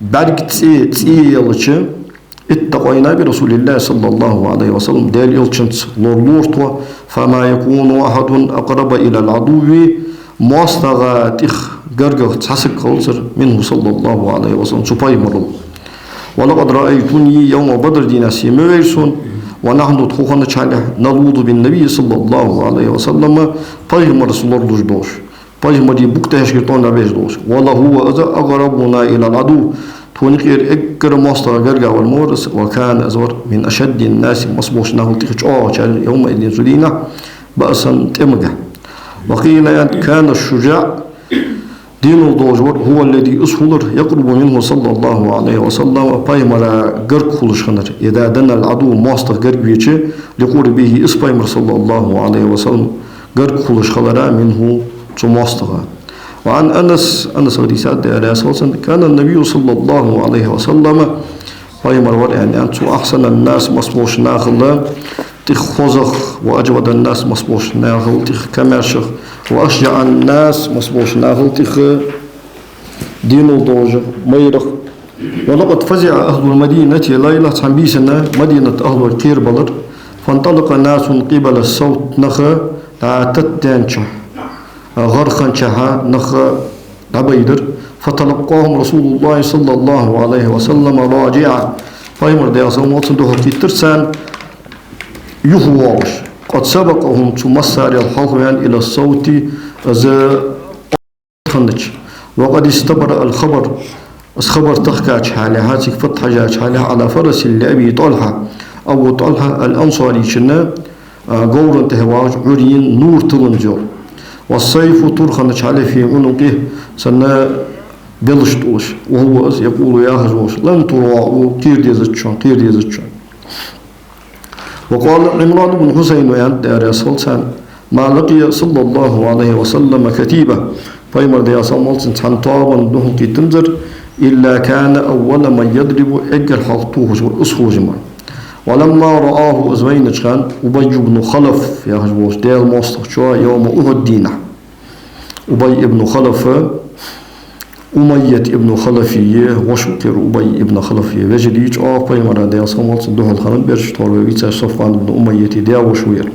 бӀарг цӀе, цӀе елча, اتقينا برسول الله صلى الله عليه وسلم Даьла Элчанца лоралора тхо, فما يكون أحد أقرب إلى العدو моастагӀа тӀех гаргагӀа цхьа саг хилацар منه صلى الله عليه وسلم цу пайхамарал. ولقد رأيتني يوم بدر дийнахьа со ма вайра сона, ونحن тхо хиннача хьале نلوذ بالنبي صلى الله عليه وسلم пайхамарца лоралуш болаш. Пайхамара букъ тӀехьашкара тӀом беш долаш. ولهو из أقربنا إلى العدو тхона юкъера эггара моастагӀа гаргагӀа вар ма вар из, وكان из вар من أشد الناس массаболча нахал тӀех чӀоагӀагӀчарех يومئذ цу дийнахьа بأسا тӀемага. وقيل аьннад, كان الشجاع денал долаш вар هو الذي из хулар يقرب منه صلى الله عليه وسلم пайхамара гарга хулаш хиннар, إذا دنا العدو моастагӀа гарга веча لقربه из пайхамар صلى الله عليه وسلم гарга хулаш хилара منه цу моастагӀа. وعن أنس Анаса хьадийцад, Даьла раьза хилва цунна, كان النبي صلى الله عليه وسلم пайхамар вар аьнна, цо أحسن الناس массаболча нахал тӀех хозагӀа, وأجود الناس массаболча нахал тӀех камаьршагӀа, وأشجع الناس массаболча нахал тӀех денал долашагӀа, майрагӀа. ولقد فزع أهل المدينة ليلة цхьан бийсанна Мадинат ахӀлой кхерабелар. فانطلق ناس قبل الصوت нах дӀа таттадаьннача, гӀар хиннача нах дӀабайдар. فتلقاهم رسول الله صلى الله عليه وسلم راجعا пайхамар, Даьла салам хилда цунна, духьалкхийттар царна юхавоалаш. قد سبقهم цу массарел хьалхаваьнна إلى الصوت из хиннача. وقد استبرأ الخبر из хабар тахкача хьале, цига фатхьажача хьале, على فرس لأبي طلحة Абу ТӀалхьа аль-Ансарийчун, а, говрана тӀа вагӀаш Ӏуйрийна нувр тилланза йола. والسيف турханаш хьале في عنقه цун белаш тӀа долаш. وهو из يقول яхаш волаш: لن تطاوعوا кхера дезац шоана, кхера дезац шоана. وقال عمران بن حصين аьннад, Даьла раьза хилва цунна: ما لقي صلى الله عليه وسلم كتيبة пайхамар, Даьла салам хилда цунна, цхьан тоабанна духьал кхийттанзар, إلا كان أول من يضرب эггара хьалха тохаш вар из хулаш ма. ولما رآه из вайнача хана أبي بن خلف яхаш волча Даьла моастагӀчо يوم أحد дийнахьа. Убай ибн Халаф, Умайят ибн Халафий воша ва-кх ер, Убай ибн Халафий вежарий чӀоагӀа пайхамара, Даьла салам хилда цунна, духьал хиннаб ераш, тховра вай вийцача Софван ибн Умайята даь-воша ва ер.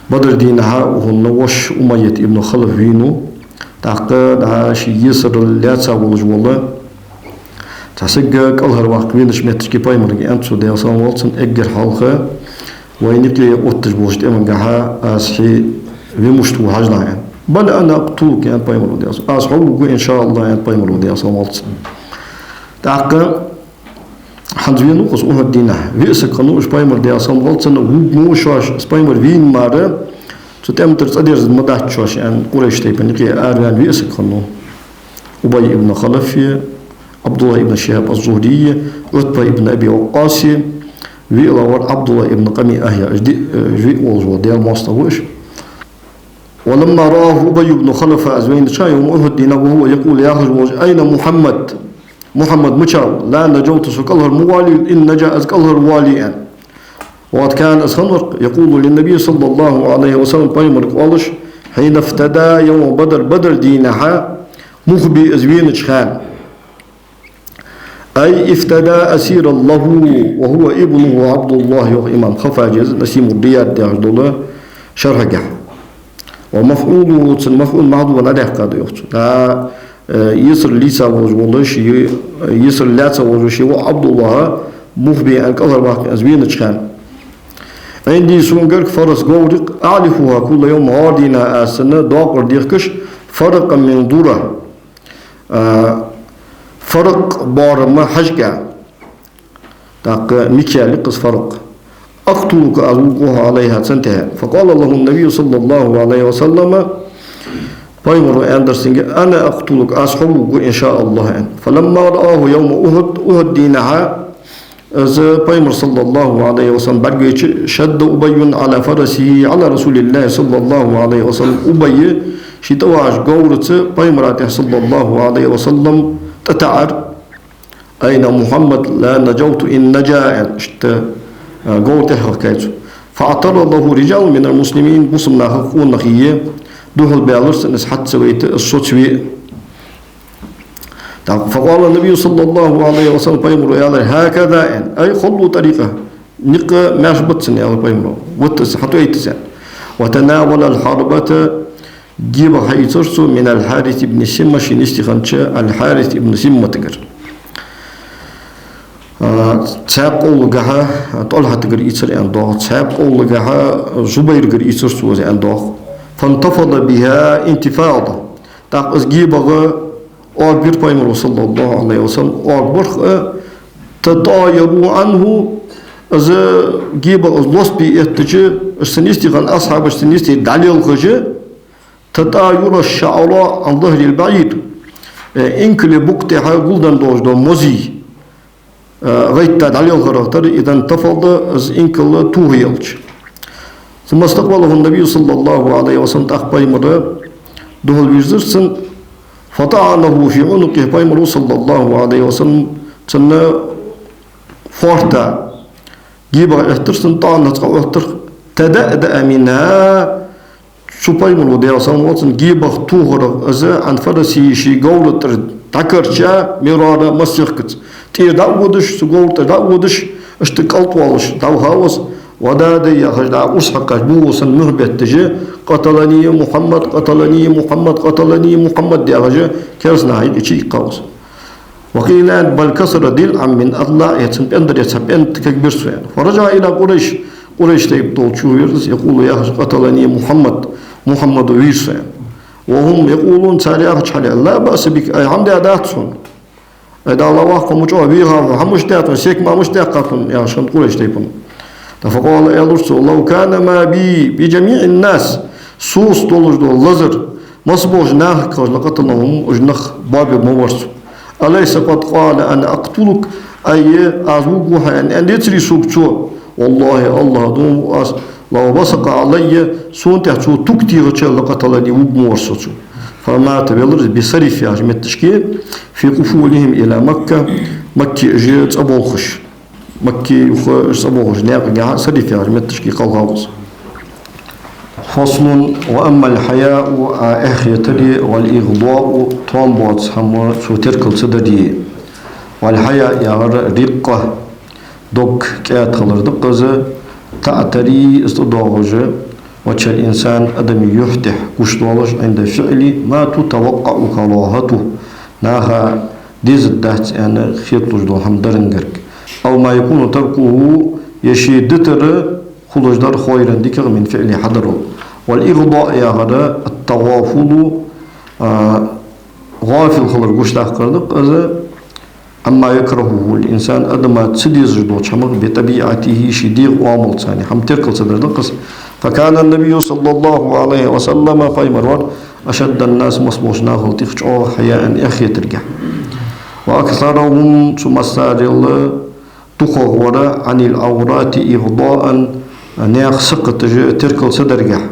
Бадр дийнахьа укхун воша Умайят ибн Халаф вийнав, тӀаккха дӀа ше есарал лаьца волаш вола цхьа саг кӀалхарваккха венача моттиге пайхамарга аьннад цо, Даьла салам хилда цунна, эггара хьалха вайна юкъе отташ болча тӀемагахьа аз хье вемушта ву хьажалахь, аьнна. بل أنا أقتلك аьннад пайхамара, Даьла салам хилда цунна. Аз хьо вувргва, иншааллахӀ, аьннад пайхамара, Даьла салам хилда цунна. ТӀаккха хӀанз венав-кх из Ухьуд дийнахьа, виъ саг хиннав уж, пайхамар, Даьла салам хилда цунна, вувргва шоаш, из пайхамар вийна мара, цу тӀема тӀара цӀадерзаргдац шоаш, аьнна, Къурайш тайпан юкъе араваьнна виъ саг хиннав. Убай ибн Халаф, ӀабдуллахӀ ибн Шихьаб аз-Зухьри, Ӏутба ибн Аби Ваккъас, виълагӀвар ӀабдуллахӀ ибн КъамиӀа яхаш, ди-, э, виъ волаш вола Даьла моастагӀа ва уж. ولما رآه أبي بن خلف из вайнача хана يوم أحد дийнахьа وهو يقول яхаш волаш: أين محمد؟ Мухьаммад мичав? لا نجوت со кӀалхара ма воаллий, إن نجا из кӀалхара воалле, аьнна. وقد كان из хиннав-кх يقول للنبي صلى الله عليه وسلم пайхамарга оалаш: حين افتدى يوم بدر Бадр дийнахьа мух бе из венача хана. أي افتدى أسيرا له وهو ابنه عبد الله, йоах имам Хаффаджа из Насимур-Рият яхаш долча шархьагахьа. ومفعوله цун мафӀул махьзуф дӀадаьккха да, йоах цо. ДӀа, э, есарал лийца волаш вола ше, есарал лаьца волаш вола ше воӀ ӀабдуллахӀ мух бе аьнна кӀалхарваккха из венача хана. عندي сона гарга فرس говр я-кх أعلفها كل يوم гӀар дийнахьа аз цунна доакъар дехкаш فرقا من ذرة а, фаракъ боарама хьажкӀа. ТӀаккха микъял я-кх из фаракъ. أقتلك аз вувргва хьо عليها цунна тӀа. فقال له النبي صلى الله عليه وسلم пайхамара аьннадар цунга: أنا أقتلك аз хьо вувргва, иншааллахӀ, аьнна. فلما رآه يوم أحد Ухьуд дийнахьа из пайхамар, صلى الله عليه وسلم, бӀаргавайча شد أبي على فرسه على رسول الله صلى الله عليه وسلم Убай ший тӀавахача говраца пайхамара тӀа, صلى الله عليه وسلم, тӀатаӀар. أين محمد؟ لا نجوت إن نجا аьнна, иштта, а, говра тӀа хьахкай цо. فاعترضه رجال من المسلمين бусалба наха къонахий духьалбаьлар цунна из хьа ца вайта, из соцаве а. ТӀаккха فقال النبي صلى الله عليه وسلم пайхамара аьлар: هكذا аьнна, أي خلوا طريقه никъ маьрша бита цунна, аьлар пайхамара, вита из, хьатӀаойтта из, аьнна. وتناول الحربة гебагӀа хьаийцар цо من الحارث بن سمة шийна йисте хиннача Аль-Хьарис ибн Симматагара. А, цхьаькха къовлагахьа ТӀалхьатагара ийцар аьнна доагӀа, цхьаькха къовлагахьа Зубайрагара ийцар цо из аьнна доагӀа. فانتفض بها انتفاضة тӀаккха из гебагӀа оагавир пайхамара, صلى الله عليه وسلم, оагабир, а, تطايروا عنه из гебагӀа из лостабе эттача, уж цунна йисте хинна асхьабаш цунна йисте дӀалелхаш, تطاير الشعراء عن ظهر البعير э, инкала букъа тӀехьа гулденна долаш дола мозий, э, гӀайтта дӀалелхарах тара, إذا انتفض из инкал тоха елча. ثم استقبله النبي صلى الله عليه وسلم тӀаккха пайхамар духьалвийрзар цунна, فطعنه في عنقه пайхамара, صلى الله عليه وسلم, цун фоарта гебагӀа эттар цунна, طعنة цкъа оттар, تدأدأ منها цу пайхамара, Даьла салам хилда цунна, гебагӀа тохарах из عن فرسه ший говра тӀара дӀакарча, مرارا массехказа. ТӀера дӀа а водаш, цу говра тӀара дӀа а водаш, иштта кӀалтӀвоалаш дӀавахав из, وداد яхаш, дӀа урс хьекхаш, бугӀо санна муьхь бетташ: قتلني محمد، قتلني محمد، قتلني محمد яхаш, кераста наха юкъе чуиккхав из. وقيل بل كسر ضلعا من أضلاعه цун пӀендарий цхьа пӀенда кагбир цо, аьнна. فرجع إلى قريش Къурайш тайпа долча чу вера из, يقول яхаш: قتلني محمد Мухьаммада вийр со, аьнна. وهم يقولون цар яхача хьале: لا بأس بك أي хӀама даь дац хьона. Ай, Далла ваха, кхо ма чӀоагӀа вийхав хьо, хӀама мишта даьд хьона, саг ма мишта даьккхад хьона, яхаш хиннад Къурайш тайпан. ТӀаккха فقال аьлар цо: لو كان ما بي بجميع الناس Соца долаш дола лазар, масса болча нахага хьежжа лакъаталлахум, уж нах боабергма вар цо. أليس قد قال أنا أقتلك؟ Ай, аз вувргва хьо аьнна, аьнна децарий сога цо? والله, АллахӀа дув буъ аз, لو بصق علي, сона тӀа цо туг техача, لقتلني, вувргма вар со цо. فمات, велар из, بسرف яхача метташка, في قفولهم إلى مكة, Макка уж цӀаболхаш. Макка юха уж цӀаболхаш наькъагахьа, Сариф яхача метташка кхелхав из. فصل. وأما الحياء, а, эхь хетар, والإغضاء, тоам боаца хӀама цо теркал ца дар. والحياء яхар рикъ, дог кӀаьда хилар да-кх из, تعتري, из тӀадоагӀаш, وجه الإنسان, адамий юхь тӀехьа гуш долаш, عند فعل ما تتوقع كراهته, наха дезаргдац аьнна хеталуш дола хӀама даран гарга. أو ما يكون تركه, е ше дитар хулаш дар, خيرا, дикагӀа, من فعله, хьадарал. والإغضاء яхар التغافل, а, гӀафил хилар гучадаккхар да-кх из, عما يكرهه الإنسان, адама ца дезаш долча хӀамах, بطبيعته, ший дегӀа оамалца, хӀама теркал ца дар да-кх из. فكان النبي صلى الله عليه وسلم, пайхамар вар, أشد الناس, масса болча нахал тӀех чӀоагӀа, حياء, эхь хетаргахьа. وأكثرهم, цу массарел дукхагӀа вар, عن العورات إغضاء, наьха сакхаташ теркал ца даргахьа.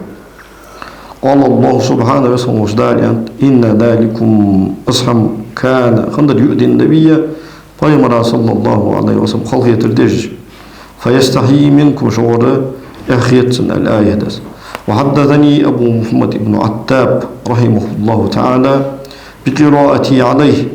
قال الله سبحانه, Веза хинна волча Дала аьннад: إن ذلكم, из хӀама, كان, хиннадар, يؤذي النبي, пайхамара, صلى الله عليه وسلم, халахетар деш, فيستحيي منكم, шугара эхь хет цунна, الآية, аят. وحدثني أبو محمد بن عتاب رحمه الله تعالى بقراءته عليه،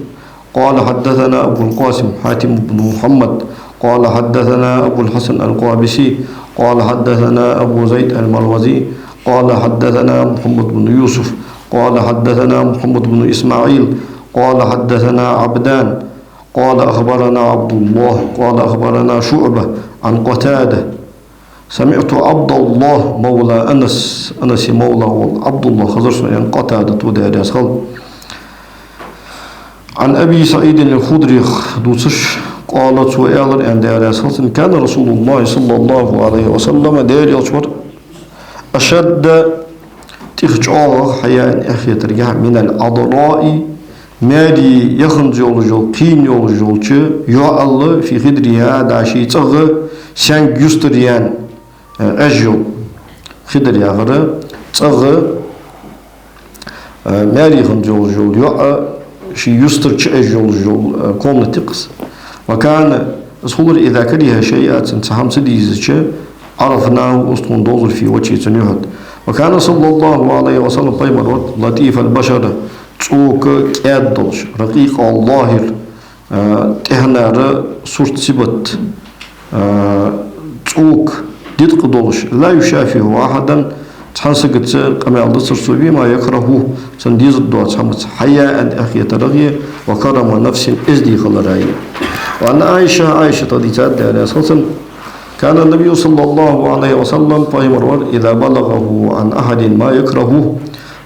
قال حدثنا أبو القاسم حاتم بن محمد، قال حدثنا أبو الحسن القابسي، قال حدثنا أبو زيد المروزي، قال حدثنا محمد بن يوسف، قال حدثنا محمد بن إسماعيل، قال حدثنا عبدان، قال أخبرنا عبد الله، قال أخبرنا شعبة عن قتادة، سمعت عبد الله مولى أنس، Анасе мавла вола Ӏабдуллахь хезар сона, яӀни Къатадата, Даьла раьза хилва. عن أبي سعيد الخدري, дувцаш, قال, цо аьлар, аьнна, Даьла раьза хилва цунна: كان رسول الله صلى الله عليه وسلم, Даьла Элча вар, أشد, тӀех чӀоагӀагӀа, حياء, эхь хетаргахьа, من العذراء, маьре яханза йолаш йола, кхийна йолаш йолча йоӀал, في خدرها, дӀа ший цӀагӀа саьнга юстара яьнна, э, Ӏеш йола. Хидр яхар цӀагӀа, э, маьре яханза йолаш йола йоӀ ший юстара чу Ӏеш йолаш йола, э, комната я-кх из. وكان, из хулар, إذا كره شيئا, цунна цхьа хӀама ца дезача, عرفناه, из тхона довзар, في وجهه, цун юхь тӀа. وكان صلى الله عليه وسلم, пайхамар вар, لطيف البشرة, цӀока кӀаьда долаш, رقيق الظهر, а, тӀехьанара сурт-сибат, а, цӀока диткъа долаш, لا يشافه أحدا, цхьан сагаца къамаьл дацар цо, بما يكره, цунна дезаргдоаца хӀамаца, حياء, эхь хетарах, وكرم نفس, эздий хиларах. وعن عائشة, Ӏайшатах дийцад, Даьла раьза хилва цунна, كان النبي صلى الله عليه وسلم, пайхамар вар, إذا بلغه عن أحد ما يكره,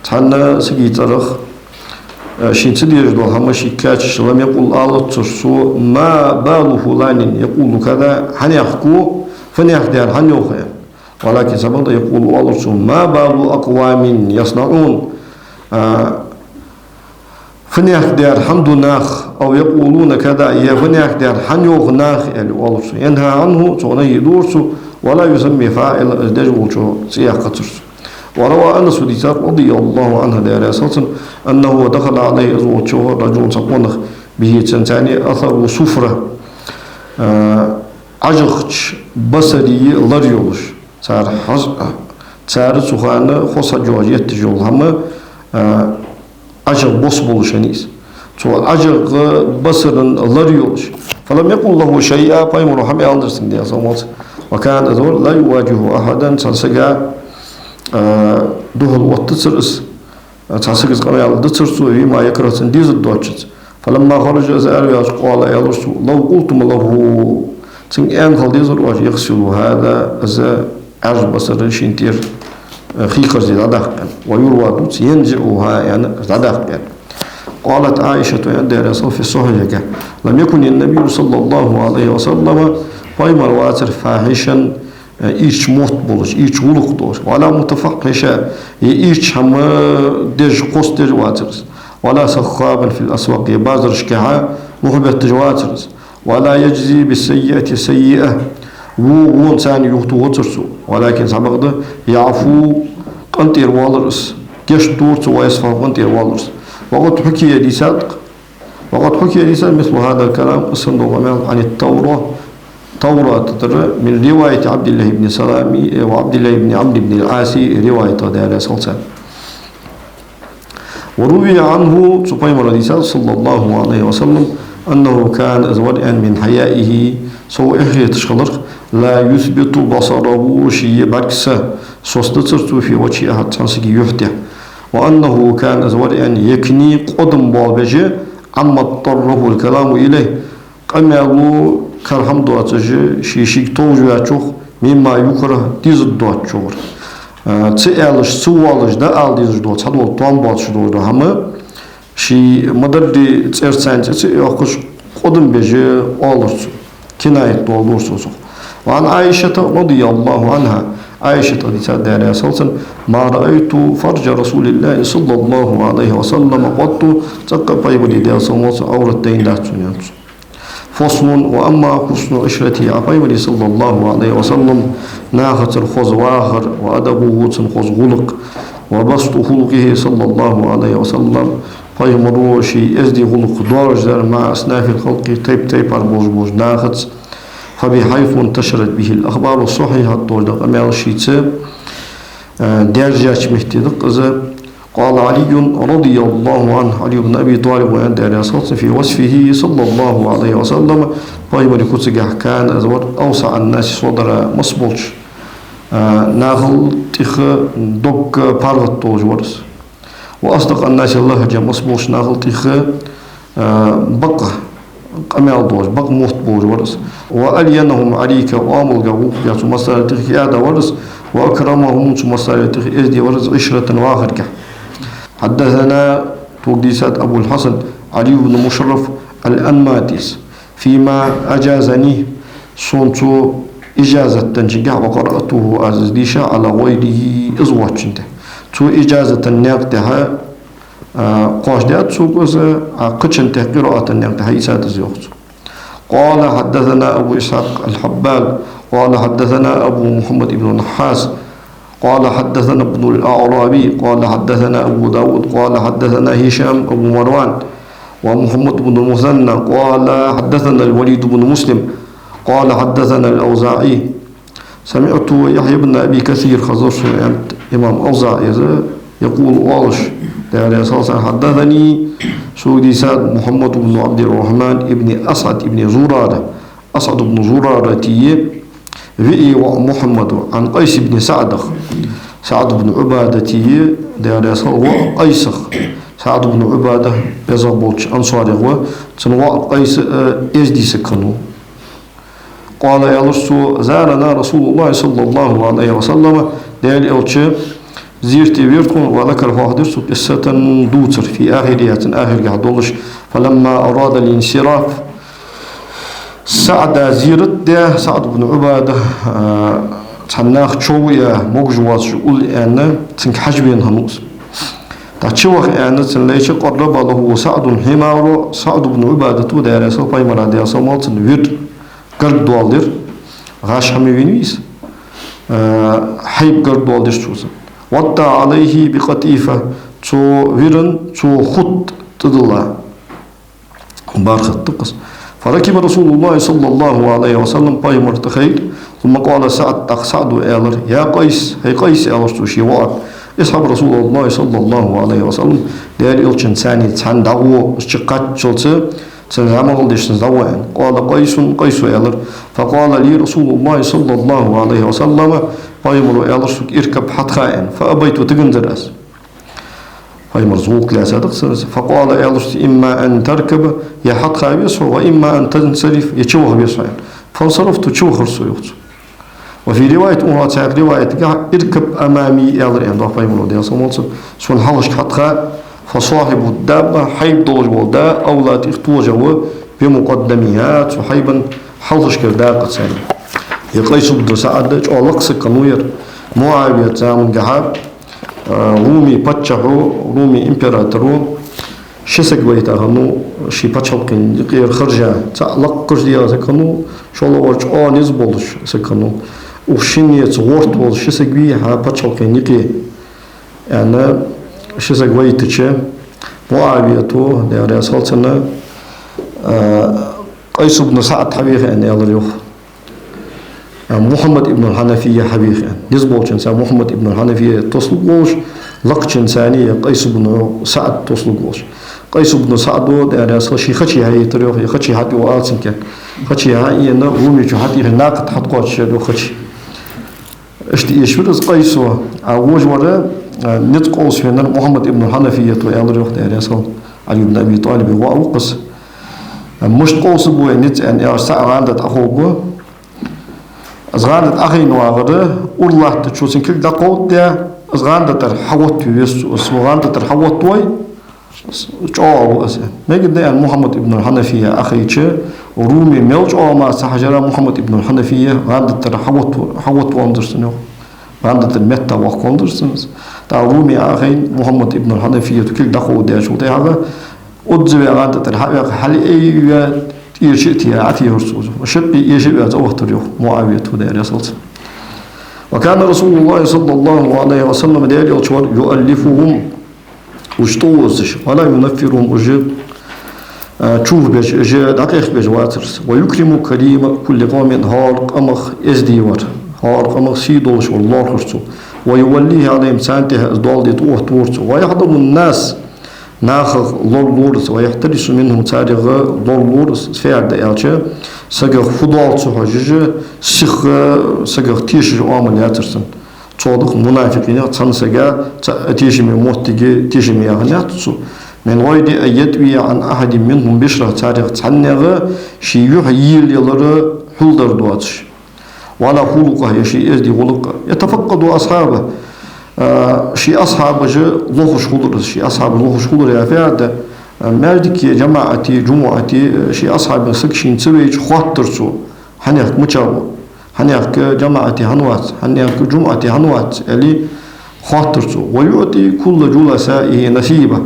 цхьан сага цӀерах, э, шийна ца дезаш дола хӀама шийга кхаьчача, لم يقل, алацар цо, ما بال فلان يقول كذا, хьанехк ва, фанехк дар хьан йоах, аьнна. ولكن, сабагӀа да, يقول, оалар цо, ما بال أقوام يصنعون, а, фанехк дар хьан ду нах, أو يقولون كذا, е фанехк дар хьан йоах нах, аьле, оалар цо. ينهى عنه, цох нахьи дора цо, ولا يسمي فاعله, из деш волча цӀи яккхацар цо. وروى أنس, дийцар, رضي الله عنه, Даьла раьза хилва цунна, أنه دخل عليه, из волча вахар, رجل, цхьа къонах, به, цунца, أثر صفرة, а, ӀажагӀча басарий лар йолаш. Цар хьаж-, цар цу хана хоза хьаж йоагӀаш етташ йола хӀама, а, ӀажагӀа бос болаш хиннай из. Цу ӀажагӀа басара лар йолаш. فلم يقل له شيئا, пайхамара хӀама аьннадар цунга, Даьла салам хилда цунна. وكان, из вар, لا يواجه أحدا, цхьан сага, а, духьал оттацар из, цхьан сагаца къамаьл дацар цо, بما يكره, цунна дезаргдоацачунца. فلما خرج, из араваьлча, قال, аьлар цо: لو قلتم له, цунга аьнна хила дезар оаш, يغسل هذا, из Ӏаьржа басар шийна тӀера, э, хий харзе дӀадаккха, аьнна. ويروى, дувц, ينزعها, аьнна, дӀадаккха, аьнна. قالت عائشة, аьннад, Даьла раьза хилва, في الصحيح, لم يكن النبي صلى الله عليه وسلم, пайхамар вацар, فاحشا, Ийрча мотт болаш, ийрча гӀулакх долаш. ولا متفحشا, е ийрча хӀама деш, кхоссадеш вацар из. ولا سخابا في الأسواق, е базарашка мухь бетташ вацар из. ولا يجزي بالسيئة سيئة, во вон царна юхатохацар цо. ولكن, цхьабакъда, يعفو, къинтӀера воалар из, гешт дора цо, ويصفح, къинтӀера воалар из. وقد حكي, дийцад-кх, وقد حكي, дийцад, مثل هذا الكلام, из санна дола къамаьл, عن التوراة, Товратагара, من رواية عبد الله بن سلام وعبد الله بن عمرو بن العاص, риваятагара, Даьла раьза хилва царна. وروي عنه, цу пайхамара дийцад, صلى الله عليه وسلم, أنه كان, из вар аьнна, من حيائه, цо эхь хеташ хиларах, لا يثبت بصره, ший бӀаргса состацар цо, في وجه أحد, цхьан сага юхь тӀа. وأنه كان, из вар аьнна, يكني, къоадам боалабеш, عما اضطره الكلام إليه, къамаьло кара хӀама доацаш, ше шийга товш ваьчох, مما يكره, дезаш доацачох. Э, ца аьлча, ца оалаш, дӀаала дезаш дола, цхьадола тоам боацаш дола хӀама, ше ма дарра цӀерца цӀи ца йоаккхаш, къоадам беш оалар цо, кинаят доаладора цо цох. وعن عائشة رضي الله عنها, Ӏайшатагара дийцад, Даьла раьза хилва цунна, ما رأيت فرج رسول الله صلى الله عليه وسلم قط, цӀаккха а пайхамара, Даьла салам хилда цунна, Ӏоврат дайнадац сона, аьннад цо. فصل. وأما حسن عشرته, а пайхамара, صلى الله عليه وسلم, нахацара хоза вахар, وأدبه, цун хоза гӀулакх, وبسط خلقه صلى الله عليه وسلم, пайхамара ший эздий гӀулакх доаржадар, مع أصناف الخلق, тайп-тайпара болаш болча нахаца, فبحيث انتشرت به الأخبار الصحيحة, тхьовра да къамаьл шийца, э, даьржача метте да-кх из. قال علي رضي الله عنه, Ӏали ибн Аби ТӀалиб ва аьннад, Даьла раьза хилва цунна, في وصفه صلى الله عليه وسلم, пайхамара куцагахь, كان, из вар, أوسع الناس صدرا, масса болча, э, нахал тӀех дог паргӀата долаш вар из. وأصدق الناس لهجة, масса болча нахал тӀех, э, бакъ къамаьл долаш, бакъ мотт болаш вар из. وألينهم عريكة, оамалгахь, гӀулакхагахь цу массарел тӀех кӀаьда вар из. وأكرمهم, цу массарел тӀех эздий вар из, عشرة, вахаргахь. حدثنا, тхога дийцад, أبو الحسن علي بن مشرف الأنماطي, فيما أجازني, сона цо ижазат деннача хана, وقرأته, аз из дийша, على غيره, из воацачунна тӀа. Цо ижазата наькъа тӀа, а, кхоачашдаьд сога из, а кхычунна тӀа, къираата наькъа тӀа хьаийцад из, йоах цо. قال حدثنا أبو إسحاق الحبال، قال حدثنا أبو محمد بن النحاس، قال حدثنا ابن الأعرابي، قال حدثنا أبو داود، قال حدثنا هشام أبو مروان ومحمد بن المثنى، قال حدثنا الوليد بن مسلم، قال حدثنا الأوزاعي، سمعت يحيى بن أبي كثير, хезар сона, аьннад имам АвзаӀийс, يقول, оалаш, Даьла раьза хилва цунна, حدثني, сога дийцад, محمد بن عبد الرحمن بن أسعد بن زرارة, АсӀад ибн Зурарата виъ воӀ Мухьаммада, عن قيس بن سعد, СаӀд ибн Ӏубадата, Даьла раьза хилва, воӀ Къайсах. СаӀд ибн Ӏубада безагӀа болча ансарех ва, цун воӀ Къайс, э, эздий саг хиннав. قال, аьлар цо, زارنا رسول الله صلى الله عليه وسلم, Даьла Элча зерате вера тхона, وذكر, хьоахадир цо, قصة, дувцар, في آخرها, цун ахиргахь долаш, فلما أراد الانصراف, СаӀда зерат де, СаӀд ибн Ӏубада, а, цхьан наха чов е могаш воацаш ул аьнна, цунга хьажа вена хиннав из. ТӀаккха чуваха аьнна цунна лайча, قرب له سعد حمارا, СаӀд ибн Ӏубадата, Даьла раьза хилва, пайхамара, Даьла салам хилда цунна, вир гарга доаладир, гӀаш хӀама вийна вий из, а, хьайба гарга доаладир цо из. ووطأ عليه بقطيفة, цу виран цо хутт тӀадилла, бархӀ хутт да-кх из. فركب رسول الله صلى الله عليه وسلم, пайхамар тӀахайра, ثم قال سعد, тӀаккха СаӀда аьлар: يا قيس, хӀай Къайс, аьлар цо ший воӀага, اصحب رسول الله صلى الله عليه وسلم, Даьла Элчанца цхьана дӀагӀо, из чукхаччалца, цун зӀамагӀа деш, цунца дӀагӀо, аьнна. قال قيس, Къайса аьлар: فقال لي رسول الله صلى الله عليه وسلم, пайхамара аьлар сога: اركب, хьатӀаха, аьнна. فأبيت, тиганзар аз. Пайхамарца гӀулакх лаьцад-кх цунца. فقال, аьлар цо: إما أن تركب, е хьатӀаха веза хьо, وإما أن تنصرف, е чуваха веза хьо, аьнна. فانصرفت, чувахар со, йоах цо. وفي رواية أخرى, цхьаькха риваятагахь, اركب أمامي, аьлар, аьнна, йоах пайхамара, Даьла салам хилда цунна, сона хьалхашка хьатӀаха. فصاحب الدابة, хьайба долаш вола да, أولى, тӀех толашагӀа ва, بمقدمها, цу хьайбан хьалхашкара дакъаца, аьнна. Ер Къайс ибн СаӀд чӀоагӀа лакха саг хиннав ер. МуӀавият замангахьа, а, Руми паччахьо, Руми императоро ши саг вайта хиннав ший паччахьалкхен юкъера хержа. ЦаӀ лакха куш дегӀа саг хиннав, шоллагӀвар чӀоагӀа низ болаш саг хиннав. Укх шиннеца гӀорт волаш ши саг вий хьа паччахьалкхен юкъе, аьнна, ши саг вайтача, МуӀавиято, Даьла раьза хилва цунна, а, Къайс ибн СаӀд хьавеха, аьнна, аьлар йоах. А, Мухьаммад ибн аль-Хьанафия хьавеха, аьнна. Низ болчунца Мухьаммад ибн аль-Хьанафия тослургволаш, лакхачунца ер Къайс ибн СаӀд тослургволаш. Къайс ибн СаӀдо, Даьла раьза хилва, ший хачи хьаеттар йоах, ер хачи хьатӀаена ала цунга. Хачи хьаена, Руми чу хьатӀаийха, накха тӀа хьатӀакхоачаш яр йоах хачи. Иштта эшавир из Къайсо, а вож вар, а, низ къовсавеннар Мухьаммад ибн аль-Хьанафията ва, аьлар йоах, Даьла раьза хилва, Ӏали ибн Аби ТӀалиба воӀ ва-кх из. А, мишта къовсаргва вай низ, аьнна, аьлча, цхьа гӀанда тӀа хьаховргва. Из гӀанда тӀа Ӏохайна вагӀар, ура латтача цун кулг дӀакховдадаь, из гӀанда тӀара хьагӀоттаве веза цо, из гӀанда тӀара хьагӀоттавой, чӀоагӀа ва из. Мегаргда, аьнна, Мухьаммад ибн аль-Хьанафия Ӏохайча, Руми мел чӀоагӀа мара ца хьажара, Мухьаммад ибн аль-Хьанафия гӀанда тӀара хьагӀотт-, хьагӀоттавоам дир цунна, йоах. ГӀанда тӀара метта ваккхавоам дир цунна из. ТӀаккха Руми Ӏохайна, Мухьаммад ибн аль-Хьанафията кулг дӀакховдадаьчул тӀехьагӀа, уззаваь гӀанда тӀара хьаваьккха, хьалъайваь, тӀера чу а тӀа Ӏотехар цо из. Шаккхе эша а ваь цӀавахийтар йоах МуӀавията, Даьла раьза хилва цунна. وكان رسول الله صلى الله عليه وسلم, Даьла Элча вар, يؤلفهم, уж тӀаозаш, ولا ينفرهم, уж, а, чувхабеш, уж дӀакъехкабеш вацар из. ويكرم كريم كل قوم, хӀара къамах эздий вар, хӀара къамах сий долаш вар лоархӀар цо. ويوليه عليهم, царна тӀа из доал де тӀаоттавора цо. ويحذر الناس, нахах лоралора из, ويحترس منهم, царех лоралора из, фу яхар да аьлча, сагах фу доал ца хьожаш, сиха сагах тешаш Ӏамал яцар цун. Цох да-кх мунафикъинех цхьан сага цхьа тешаме моттиг тешаме яхандац цо. من غير أن يطوي عن أحد منهم بشرة, царех цхьаннех ший юхь йийлаялар хьулдар доацаш. ولا خلقه, е ший эздий гӀулакх. يتفقد أصحابه, а, ший асхьабаш лохаш хулар из, ший асхьабаш лохаш хулар яхар фу яхар да, а, маьждиге, жамаӀате, жумӀате, а, ший асхьабех саг шийна ца вайча хоаттар цо, хьанехк мича ва, хьанехк жамаӀате хӀана вац, хьанехк жумӀате хӀана вац, аьле, хоаттар цо. ويعطي كل جلسائه نصيبه.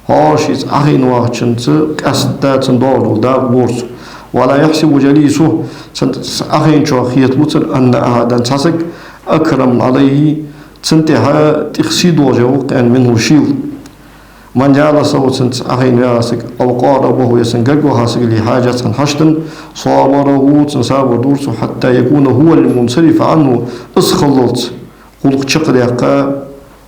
ХӀара шийца Ӏохайна вагӀачунца къаьстта цунна доагӀаш дола дакъа лора цо. ولا يحسب جليسه, цунца Ӏохайначоа хеталу цунна, أن أحدا, цхьа саг, أكرم عليه, цунна тӀехьа тӀех сий долаш ва-кх аьнна, منه, шийла. من جالسه, цунца Ӏохайна ваьгӀа саг, أو قاربه, е цунна гарга ваха саг, لحاجة, цхьан хьаштана, صابره, цунна сабар дора цо, حتى يكون هو المنصرف عنه, из хиллалца гӀулакх чакхдаьккха,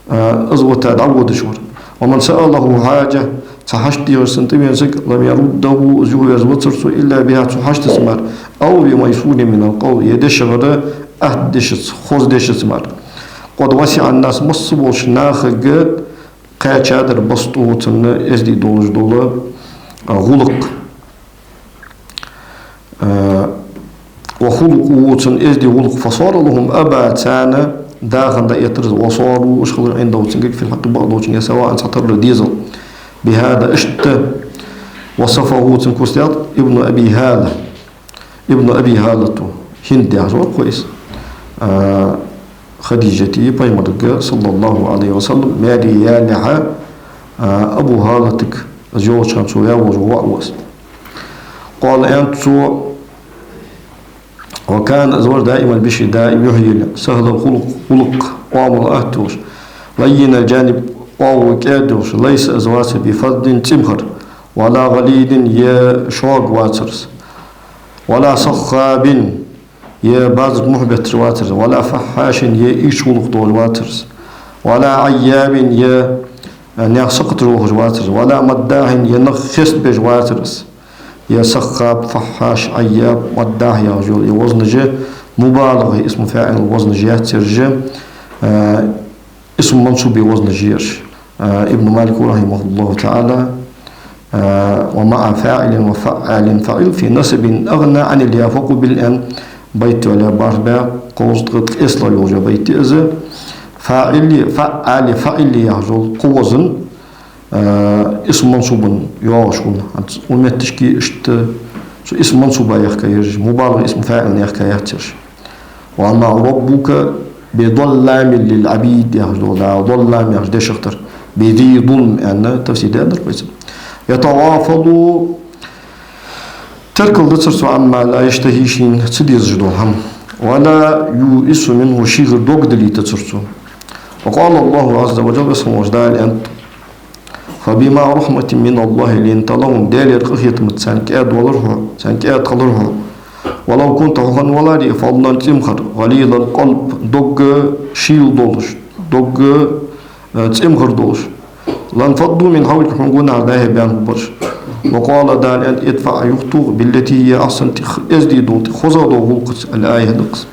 а, из вита дӀаводаш вар. ومن سأله حاجة, цхьа хьашт дехаш цунна тӀавена саг, لم يرده, из юхаверзавацар цо, إلا بها, цу хьаштаца мара, أو بميسور من القول, е дешагӀара атта дешаца, хоза дешаца мара. قد وسع الناس, масса болча нахага кхаьчадар, баста цун эздий долаш дола, а, гӀулакх. Э, وخلقه, цун эздий гӀулакх, فصار لهم أبا, царна да хинна дӀаэттар из, وصاروا, уж хилар, عنده, цунгахь, في الحق, бакъдолчунга, سواء, цхьатарра дезал. بهذا, иштта, وصفه, цун куц даьд Ибн Аби ХӀала. Ибн Аби ХӀалато, Хинд яхаш вар-кх из. Э, Хадижата, пайхамарга, صلى الله عليه وسلم, маьре ялалехьа, а, Абу ХӀалатага, из йолча хана цо ваь волаш вола воӀ ва из. قال, аьннад цо, وكان, из вар دائم البشر, даим юхь йийле, سهل الخلق, гӀулакх, Ӏамал атта йолаш, لين الجانب, оагӀув кӀаьда йолаш, ليس, из вацар, بفظ, цӀимхара, ولا غليظ, е шога вацар из, ولا صخاب, е базарга мухь бетташ вацар из, ولا فحاش, е ийрча гӀулакх долаш вацар из, ولا عياب, е, э, наьха сакхаташ вохаш вацар из, ولا مداح, е нах хестабеш вацар из. Е саххаб, фаххьаш, Ӏайяб, маддахь яхаш йола ер вазнаш мубалагӀа, исму фаӀил вазнаш яц ераш, э, исму мансубе вазнаш я ераш. Э, Ибн Малика, رحمه الله تعالى, э, ومع فاعل وفعال فعل في نصب أغنى عن الياء فقبل, аьнна, байт йола, бархӀ бӀаь кхузткъа ткъеслой йолаш я байт я из. ФаӀили, фаӀали, фаӀили яхаш йола кхо вазн, э, исм мансубан йоагӀаш хул. ХӀанз укх метташка иштта цу исм мансуба яхка ераш, мубалагӀа исм фаӀилна яхка яц ераш. وما ربك بظلام للعبيد яхаш дола, да, ظلام яхаш дешах тара. بذي ظلم аьнна тафсир даьдар пайца. يتغافل теркал дацар цо عما لا يشتهي шийна ца дезаш дола хӀама. ولا ييأس منه шийгара дог дилийтацар цо. وقال الله عز وجل, Веза хинна волча Дала аьннад: فبما رحمة من الله لنت لهم Даьлера къахетамца царна кӀаьда валар хьо, царна кӀаьда хилар хьо. ولو كنت хьо хинна валаре فظا цӀимхар, غليظ القلب дог шийла долаш, дог, э, цӀимхар долаш. لانفضوا من حولك хьона гонахьара дӀа-хьа баьнна хургбараш. وقال Дала аьннад: ادفع юха тоха بالتي هي أحسن тӀех эздий дола, тӀех хоза дола гӀулакхаца, الآية дакъас.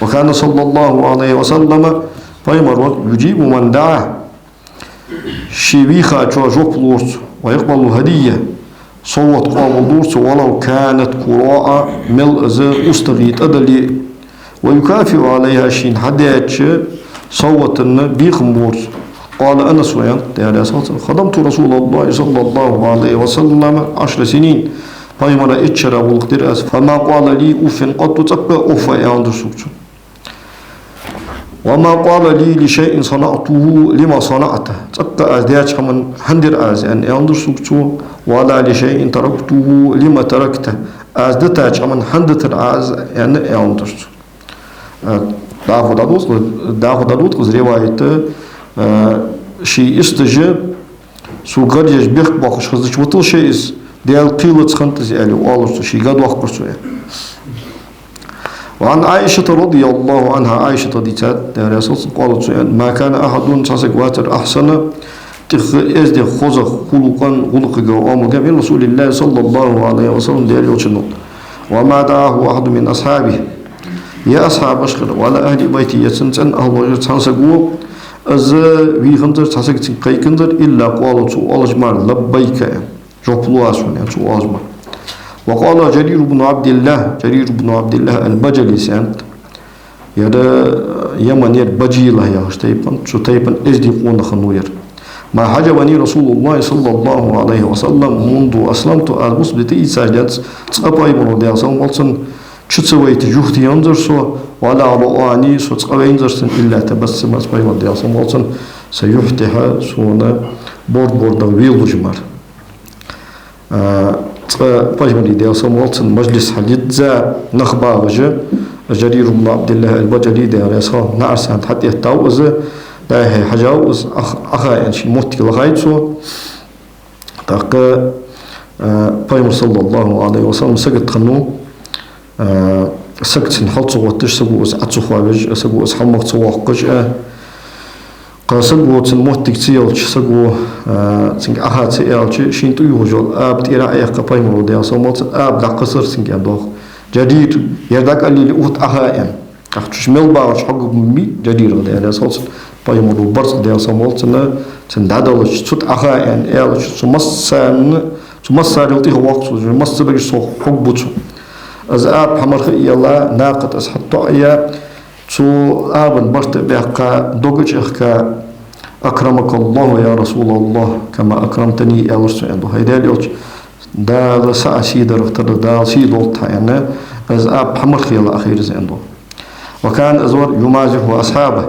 وكان صلى الله عليه وسلم пайхамар вар يجيب من دعا ше вийхачоа жоп лора цо, ويقبل الهدية совгӀат къоабалдора цо, ولو كانت كراء мел из устагӀий тӀа дале а. ويكافئ عليها шийна хьадаьча совгӀата бекхам бора цо. قال أنس, Ӏанас, Даьла раьза хилва цунна: خدمت رسول الله صلى الله عليه وسلم عشر سنين пайхамара итт шера гӀулакх дир аз. فما قال لي أف قط цӀаккха а أف аьннадар сога цо. وما قال لي لشيء صنعته لم صنعته цӀаккха аз даьча хӀаман хӀана дир Ӏа из аьнна аьннадар сога цо. ولا لشيء تركته لم تركته аз дитача хӀаман хӀана дитар Ӏа из аьнна аьннадар цо. Э, дӀахо дӀадода-, дӀахо дӀадода-кх из риваят, э, ший истаж сога гӀадъеш бехк боаккхаш хезача витал ше из, Даьла кхелаца хиннад из аьле, оалар цо, шийга доаккхар цо аьнна. وعن عائشة رضي الله عنها Ӏайшата дийцад, Даьла раьза хилва цунна, قالت цо аьннад: ما كان أحد цхьа саг вацар أحسن тӀех эздий, хоза, خلقا гӀулакхага, оамалга من رسول الله صلى الله عليه وسلم Даьла Элчанал. وما دعاه أحد من أصحابه е асхьабашкара, ولا أهل بيته е цун цӀен ахьлашкара цхьан саго из вийханзар, цхьа саг цунга кхайканзар, إلا قال цо оалаш мара لبيك аьнна. Жоп лу аз хьона аьнна цо оалаш мара. وقال جرير بن عبد الله Жарир ибн Ӏабдиллахь аль-Баджалис аьннад, ер Яманера Баджила яхача тайпан, цу тайпан эздий къонах хиннав ер. ما حجبني رسول الله صلى الله عليه وسلم منذ أسلمت аз бусалба ди тӀаийцача денз цкъа пайхамара, Даьла салам хилда цунна, чу ца вайта юхатеханзар со, ولا رآني со цкъа вайнзар цунна, إلا تبسم из пайхамар, Даьла салам хилда цунна, са юхь тӀехьа сона борд-бордагӀа велалуш мара. А, цкъа пайхамара, Даьла салам хилда цунна, мажлис хьалдизза нах багӀаш, Жарир ибн Ӏабдиллахь аль-Баджали, Даьла раьза хилва цунна, наӀарсанна тӀа хьатӀаэттав из, дӀа-хьа хьежав из, Ӏа-, Ӏаха аьнна ший моттиг лахай цо. ТӀаккха, а, пайхамар, صلى الله عليه وسلم, сагота хиннав, а, саг цунна хьал ца гӀотташ, саго из Ӏо ца хоавеш, саго из хьалмагӀа ца воаккхаш, а, кхы саго цун моттиг ца елча, саго, а, цунга Ӏаха ца аьлча, шийна тӀаювхаш йола аба тӀера Ӏояьккха пайхамара, Даьла салам хилда цунна, аба дӀакхессар цунга аьнна, доах: Жарир, ер дӀакӀаллийле, ухта Ӏаха аьнна. ТӀаккха цу чу мел багӀача хьоггабуми Жарирга, Даьла раьза хилва цунна, пайхамара барзкъа, Даьла салам хилда цунна, цунна дӀадалача, цу тӀа Ӏаха аьнна аьлча, цу массарел, цу массарел тӀехвоаккх цо, массабараш цох хьогбу цо. Из аба хьамарха а елла, накха тӀа из хьатоӀаяь, цу абан барт а баьккха, дог а чӀехка: أكرمك الله يا رسول الله كما أكرمتني аьлар цо аьнна, доах. ХӀай Даьла Элча, Дала са Ӏа сий дарах тара, Дала сий долда хьа аьнна, из аба хьамарха елла Ӏохайра из аьнна, доах. وكان из вар يمازح أصحابه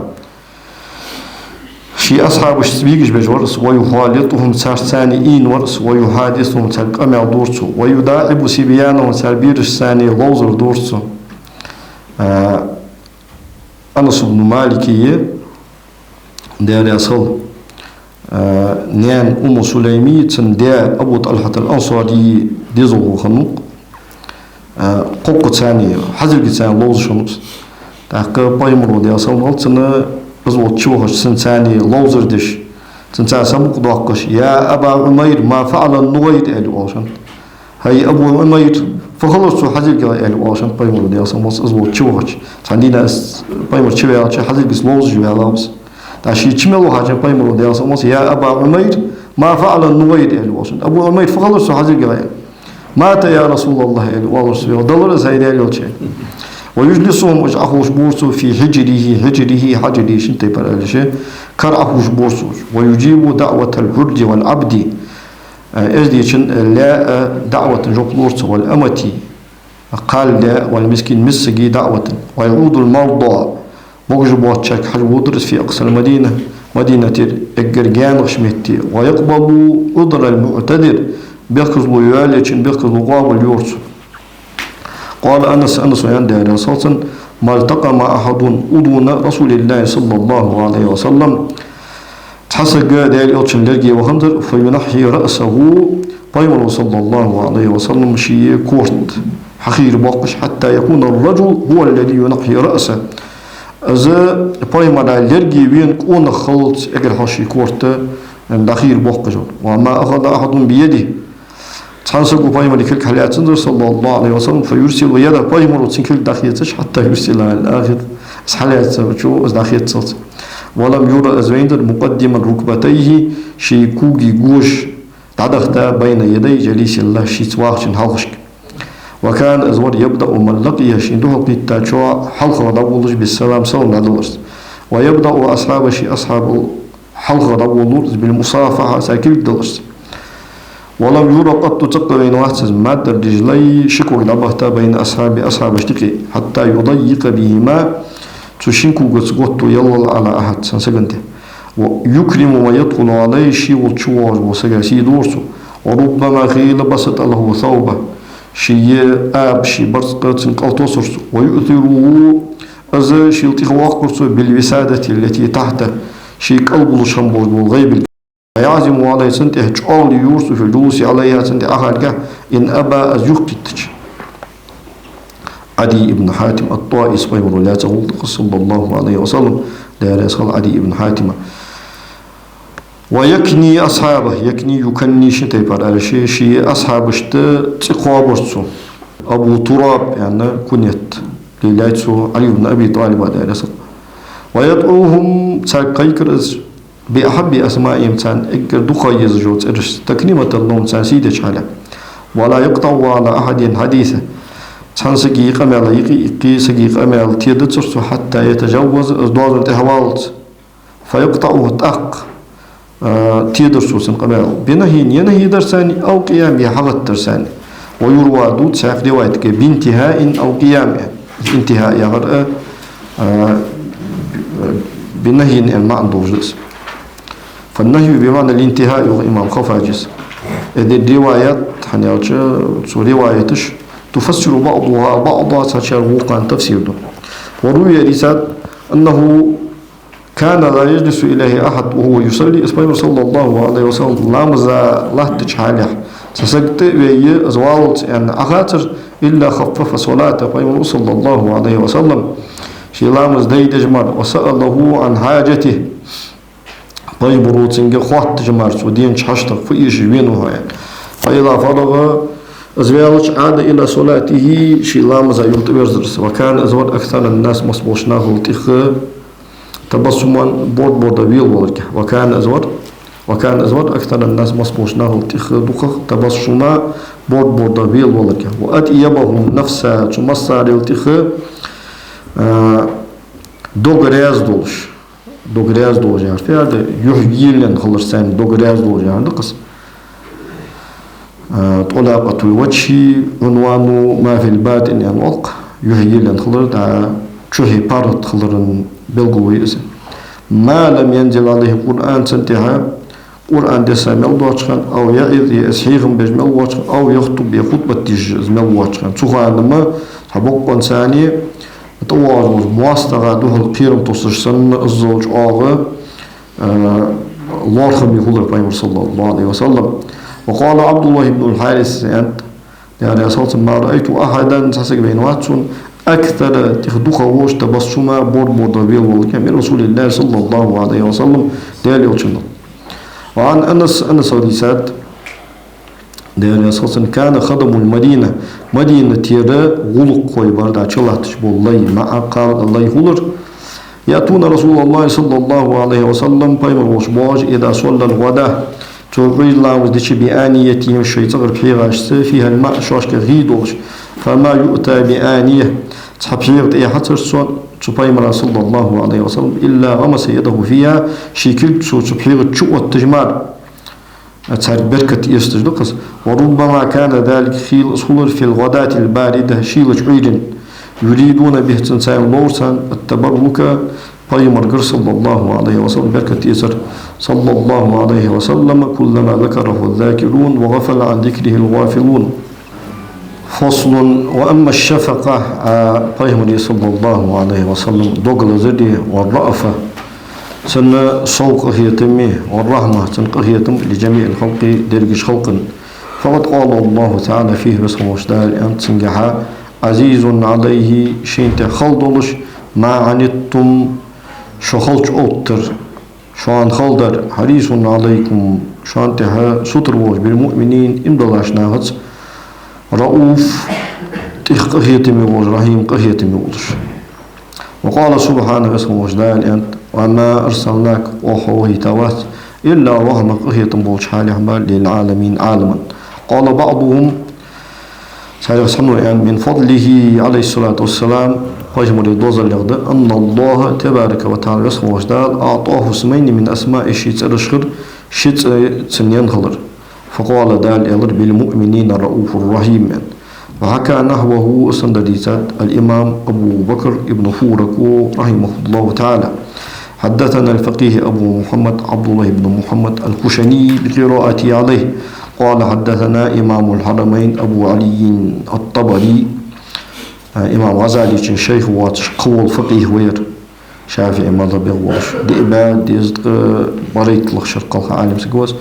ший асхьабашца бегаш беш вар из, ويخالطهم царца цхьана ийна вар из, ويحادثهم царга къамаьл дора цо, ويداعب صبيانهم цар берашца цхьана ловзар дора цо. А, Анас ибн Малика, Даьла раьза хилва, а, наьна Умму Сулайми, цун даь Абу ТӀалхьат аль-Ансари дезалхо хиннав-кх. А, кхоккха цхьана, хьазилга цхьана ловзаш хиннав из. ТӀаккха пайхамара, Даьла салам хилда цунна, из волча чувахача цунца цхьана ловзар деш, цунца самукъадоаккхаш: يا أبا عمير ما فعل النغير аьле оалаш хиннад. ХӀай Абу Ӏумайр, фу хилар цу хьазилгах аьле оалаш хиннад пайхамара, Даьла салам хилда цунна, из волча чувахача. Цхьан дийнахьа из пайхамар чуваьлча, хьазилгаца ловзаш ваьлав из. ТӀаккха ше чу мел вахача пайхамара, Даьла салам хилда цунна, يا أبا عمير ما فعل النغير аьле оалаш хиннад. Абу Ӏумайр, фу хилар цу хьазилгах аьле. مات يا رسول الله аьле оалар цо, йоах, далар из, хӀай Даьла Элча. ويجلسهم уж Ӏоховшабора цо في حجره حجره حجره шин тайпара аьлча, кара Ӏоховшабора цо уж. ويجيب دعوة الحر والعبد Э, эздийчун, э, лаьа, э, даӀватан жоп лора цо, والأمة, кхале, والمسكين, миссаге даӀватан. ويعود المرضى, богаш боацачарга хьажа водар из, في أقصى المدينة, Мадинатера эггара гаьнарча метте. ويقبل عذر المعتذر, бехказло йоалаечун бехказло къоабал йора цо. قال أنس, Анаса аьннад, Даьла раьза хилва цунна: ما التقم أحد, أذن رسول الله صلى الله عليه وسلم, цхьа саг Даьла Элчан лерга ваханзар, فينحي رأسه, Пайхамара, صلى الله عليه وسلم, ший корта хьахийра боаккхаш, حتى يكون الرجل هو الذي ينحي رأسه. Из Пайхамара лерга вена къонах хилац эггара хьалха ший корта дӀахийра боаккхаш. وما أخذ أحد بيده. Цхьан саго Пайхамара кулг хьалаьцанзар, صلى الله عليه وسلم, فيرسل يده, Пайхамара цун кулг дӀахецаш, حتى يرسلها إلى آخره, из хьалаьцачо из дӀахецалца. ولم ير, из вайнзар, مقدما ركبتيه, ший коги гож дӀадахийта, بين يدي جليسه, шийца вахачун хьалхашка. وكان, из вар, يبدأ من لقيه, шийна духьалкхийттачоа хьалха дӀаволлаш, بالسلام, салам дӀадаларца. ويبدأ أصحابه, ший асхьабал хьалха дӀаволлар из, بالمصافحة, царна кулг даларца. ولم ير قط, цкъа вайна вац из, ماد رجليه, ши ког дӀабахийта, بين أصحابه, асхьабашта юкъе, حتى يضيق بهما, цу шин когаца готто яллалца, على أحد, цхьан сага тӀа. ويكرم من يدخل عليه, ше волча чувоагӀаш волча сага сий дора цо. وربما, хийла, بسط له ثوبه, ший аба, ший барзкъа цунна кӀалтоссар цо. ويؤثره, из шийла тӀехвоаккхар цо, بالوسادة التي تحته, ший кӀал болаш хинна болаш бола гӀайбилг. ويعزم عليه, цунна тӀехьа чӀоагӀо йора цо, في الجلوس عليها, цунна тӀа Ӏохаргахьа, إن أبى, из юхакхийттача. Ӏадий ибн Хьатим ат-ТӀаи, Пайхамара лаьца гӀулакх, صلى الله عليه وسلم, Даьла раьза хилва Ӏадий ибн Хьатима. ويكني أصحابه, يكني, يكني, шин тайпара аьлча, ший асхьабашта цӀи кхоабар цо. Абу Тураб аьнна куньят лелаяьй цо Ӏали ибн Аби ТӀалиба, Даьла раьза хилва цунна. ويدعوهم, царга кхайкар из, بأحب أسمائهم, царна эггара дукха езаш йола цӀерашца, تكريمة لهم, царна сий деча хьале. ولا يقطع على أحد حديثه, цхьан сага къамаьл юкъе, иккхий сага къамаьл тедацар цо, حتى يتجاوز, из доазон тӀа валлалца. فيقطعه, тӀаккха, а, тедар цо цун къамаьл. بنهي, е нахьи дарца, أو قيام, е хьалгӀаттарца. ويروى, дувц цхьаькха риваятага, بانتهاء أو قيام. Интихаъ яхар, а, а, бинахьи аьнна маӀан долаш да из. فالنهي بمعنى الانتهاء, йоах имам Хаффаджис. Э, ди-, риваят, хӀана аьлча, цу риваяташ, تفسر بعضها بعضا, цхьачар вокханна тафсир ду. وروي, дийцад, أنه كان لا يجلس إليه أحد وهو يصلي, из Пайхамар, صلى الله عليه وسلم, ламаза латтача хьале цхьа саг тӀа а вейя, из валлалца аьнна Ӏохацар, إلا خفف صلاته, Пайхамара, صلى الله عليه وسلم, ший ламаз дайдеш мара, وسأله عن حاجته, Пайхамара цунга хоатташ мара цо денача хьаштагӀа, фу эшаш вена ва хьо аьнна. فإذا فرغ, из ваьлча, عاد إلى صلاته, ший ламаза юлтӀаверзар из. وكان, из вар, أكثر الناس, массаболча нахал тӀех تبسما, борд-борда велаваларга. وكان, из вар, وكان, из вар, أكثر الناس, массаболча нахал тӀех дукхагӀа, تبسما, борд-борда велаваларга. وأطيبهم نفسا, цу массарел тӀех, а, дог раьза долаш. Дог раьза долаш яхар фу яхар да? Юхь елаенна хиларца дог раьза долаш яхар да-кх из. А, طلاقة الوجه عنوان ما في الباطن, аьнна оал-кх. Юхь елаенна хилар, дӀа чухье паргӀата хилара белгало я из. ما لم ينزل عليه القرآن, цунна тӀехьа Къуръан деса мел доацача хана, أو يعظ, е из хьехам беш мел воацача хана, أو يخطب, е хутбат деш из мел воацача хана. Цу хана-м цхьа бокъонца тӀавоагӀаш волча моастагӀа духьал кхерам тоссаш санна, иззал чӀоагӀа, а, лоархӀаме хулар Пайхамар, صلى الله عليه وسلم. وقال عبد الله بن الحارث, аьннад, Даьла раьза хилва цунна: ما رأيت أحدا, цхьа саг вайна вац сона, أكثر, тӀех дукхагӀа волаш, تبسما, борд-борда велаваларга, من رسول الله صلى الله عليه وسلم, Даьла Элчанал. وعن أنس, Анаса дийцад, Даьла раьза хилва цунна: كان خدم المدينة, Мадинатера гӀулакхой бар, дӀа чулатташ бола лай, مع الخلق, лай хулар, يأتون رسول الله صلى الله عليه وسلم, Пайхамар волча боагӀаш, إذا صلى الغداة, цо Ӏуйра ламаз дича, بآنيتهم, шоай цӀагӀара пхьегӀашца, فيها الماء, шоашка гӀий долаш. فما يؤتى بآنية, цхьа пхьегӀа тӀаэцар цо, цу Пайхамара, صلى الله عليه وسلم, إلا غمس يده فيها, ший кулг цо цу пхьегӀа чу отташ мара, Царга беркат эцаш да-кх из. وربما كان ذلك, хийла из хулар, في الغداة الباردة, шийлача Ӏуйранна, يريدون به, цунца ловр цар, التبرك, пайхамаргара, صلى الله عليه وسلم, беркат эцар, صلى الله عليه وسلم, كلما ذكره الذاكرون وغفل عن ذكره الغافلون. فصل. وأما الشفقة, а, пайхамара, صلى الله عليه وسلم, дог лазар, والرأفة, цун сов къахетам, والرحمة, цун къахетам, لجميع الخلق, дерригача халкъа, فقد قال الله تعالى فيه, Веза хинна волча Дала аьннад цунгахьа: عزيز عليه, шийна тӀа хала долаш, ما عنتم, шо халча оттар, шоана хала дар, حريص عليكم, шоана тӀа сутара волаш, بالمؤمنين, иман долча нахаца, رءوف, тӀех къахетаме волаш, رحيم, къахетаме волаш. وقال سبحانه, Веза хинна волча Дала аьннад: وما أرسلناك, оаха хьо вахийтавац, إلا رحمة, къахетам болча хьале мара, للعالمين, Ӏаламан. قال بعضهم, царех цхьанне аьннад: من فضله عليه الصلاة والسلام, пайхамара дозалех да, أن الله تبارك وتعالى, Веза хинна волча Дала, أعطاه اسمين من أسمائه, ший цӀерашхара ши цӀи цунна енна хилар. فقال, Дала аьлар: بالمؤمنين رءوف رحيم, аьнна. وحكى نحوه, из санна дийцад, الإمام أبو بكر بن فورك, رحمه الله تعالى. حدثنا الفقيه أبو محمد عبد الله بن محمد الكشني بقراءته عليه. قال حدثنا إمام الحرمين أبو علي الطبري. А, имам ГӀазалечун шайх воацаш, кхывола факъихӀ вар, шафиӀий мазхӀабе волаш, диъ бӀаь дезткъа барайтлагӀа шера кхалха Ӏалим саг ва из.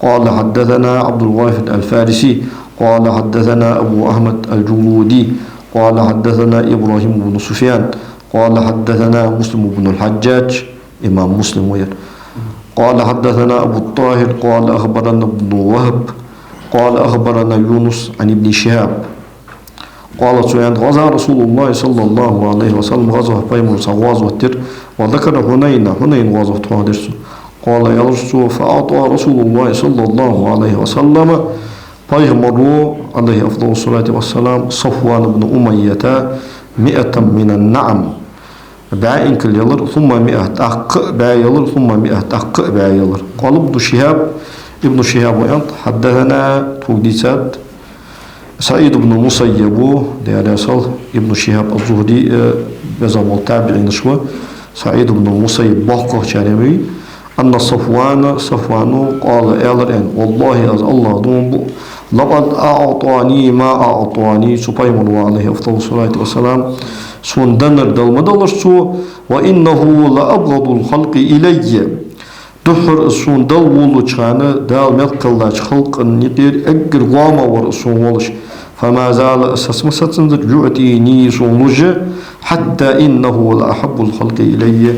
قال حدثنا عبد الغافر الفارسي، قال حدثنا أبو أحمد الجلودي، قال حدثنا إبراهيم بن سفيان، قال حدثنا مسلم بن الحجاج, имам Муслим вар. قال حدثنا أبو الطاهر، قال أخبرنا ابن وهب، قال أخبرنا يونس عن ابن شهاب. قال, цо аьннад: غزا رسول الله صلى الله عليه وسلم, гӀазот, пайхамара цхьа гӀазот дир, وذكر حنين, Хьунайн гӀазот хьоахадир цо. قال, аьлар цо: فأعطى رسول الله صلى الله عليه وسلم, пайхамара, عليه أفضل الصلاة والسلام, صفوان بن أمية مائة من النعم, бӀаь инкал елар, ثم مائة, тӀаккха бӀаь елар, ثم مائة, тӀаккха бӀаь елар. قال ابن شهاب, Ибн Шихьаба аьннад: حدثنا, тхога дийцад, سعيد بن المسيب, Даьла раьза хилва, Ибн Шихьаб аз-Зухри, э, веза вола табиӀинаш ва, СаӀид ибн Мусаййиб боккхагӀчарех ва, أن صفوان, Сафвана, قال, аьлар аьнна: والله, аз АллахӀ дув буъ, لقد أعطاني ما أعطاني, цу пайхамара, عليه أفضل الصلاة والسلام, сона деннар Дала ма делар цо, وإنه لأبغض الخلق إلي. Духхьал из сона Дала волалуча хана, Дала мел кхеллача халкъа юкъера эггара гоама вар из сона волаш. فما زال, из саца ма сецанзар, يعطيني, сона луш, حتى إنه لأحب الخلق إلي.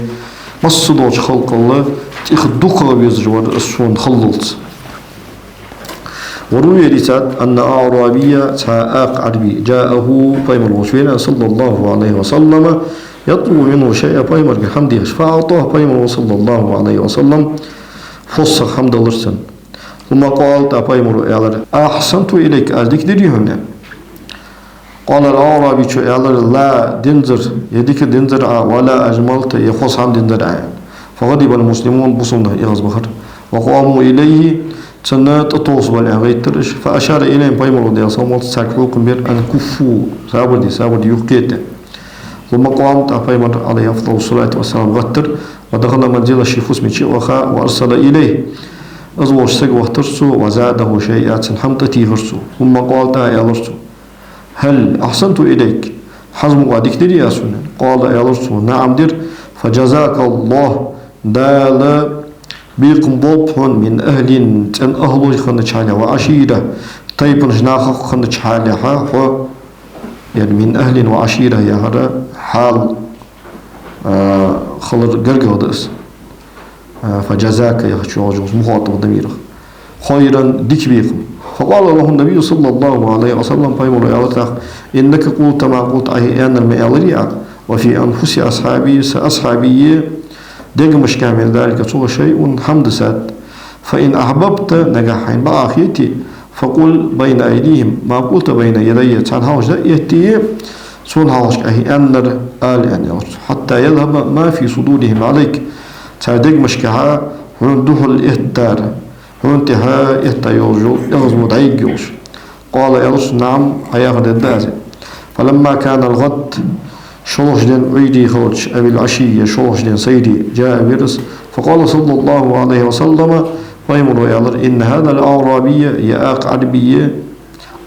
Массадолча халкъал тӀех дукхагӀа везаш вар из сона хиллалца. وروي, дийцад, أن أعرابيا, цхьа акха Ӏарбий, جاءه, пайхамар волча венав, صلى الله عليه وسلم, يطلب منه شيئا, пайхамарга хӀама дехаш, فأعطاه, пайхамара, صلى الله عليه وسلم, фоссагӀа хӀама делар цунна. ثم قال, тӀаккха пайхамара аьлар: أحسنت إليك, аз дика дирий хьона? قال الأعرابي, цо аьлар: لا, динзар, е дика динзар Ӏа, ولا أجملت, е хоза хӀама динзар Ӏа, аьнна. فغضب المسلمون, бусалба нах эгӀазбахар. وقاموا إليه, цунна тӀатовсабала гӀайттар уж. فأشار إليهم, пайхамара, Даьла салам хилда цунна, царга хьулкхам бир: أن كفوا, сабар де, сабар де, юхакхета. ثم قام, тӀаккха пайхамар, عليه أفضل الصلاة والسلام, гӀаттар, ودخل منزله, ший фусаме чу а ваха, وأرسل إليه, из волча сага вахийтар цо, وزاده شيئا, цунна хӀама тӀатийхар цо. ثم قال, тӀаккха аьлар цо: هل أحسنت إليك؟ ХӀанз мо дика дирий аз хьона? قال, аьлар цо: نعم, дир. فجزاك الله, Дала бекхам болба хьона, من أهل, цӀен ахӀлой хиннача хьале, وعشيرة, тайпанаш нахах хиннача хьале хьо, яъни من أهل وعشيرة яхар хьал, а, хилар гаргагӀа да из. А, فجزاك яхача чу йолча мухатӀаб дамирах. خيرا, дика бекхам. فقال له النبي صلى الله عليه وسلم, пайхамара аьлар тӀаккха: إنك قلت ما قلت, Ӏайха аьннар ма аьларий Ӏа, وفي أنفس أصحابي, са асхьабий дегашка من ذلك, цох شيء, хӀама да сад. فإن أحببت, нагахь хьайна бакъахьа хете, فقل بين أيديهم ما قلت بين يدي, царна хьалхашка дӀаэтте, сона хьалхашка Ӏайха аьннар ала, аьнна, аьлар цо. حتى يذهب ما في صدورهم عليك, цар дегашка хьона духьал эттар, хьона тӀехьа этта йолаш йола эгӀазло дӀайига йолаш. قال, аьлар цо: نعم, Ӏа яхар дергда аз. فلما كان الغد, шоллагӀча ден Ӏуйре хилча, أو العشي, е шоллагӀча ден сайре, جاء, вир из, فقال صلى الله عليه وسلم, пайхамара аьлар: إن هذا الأعرابي, ер акха Ӏарбий,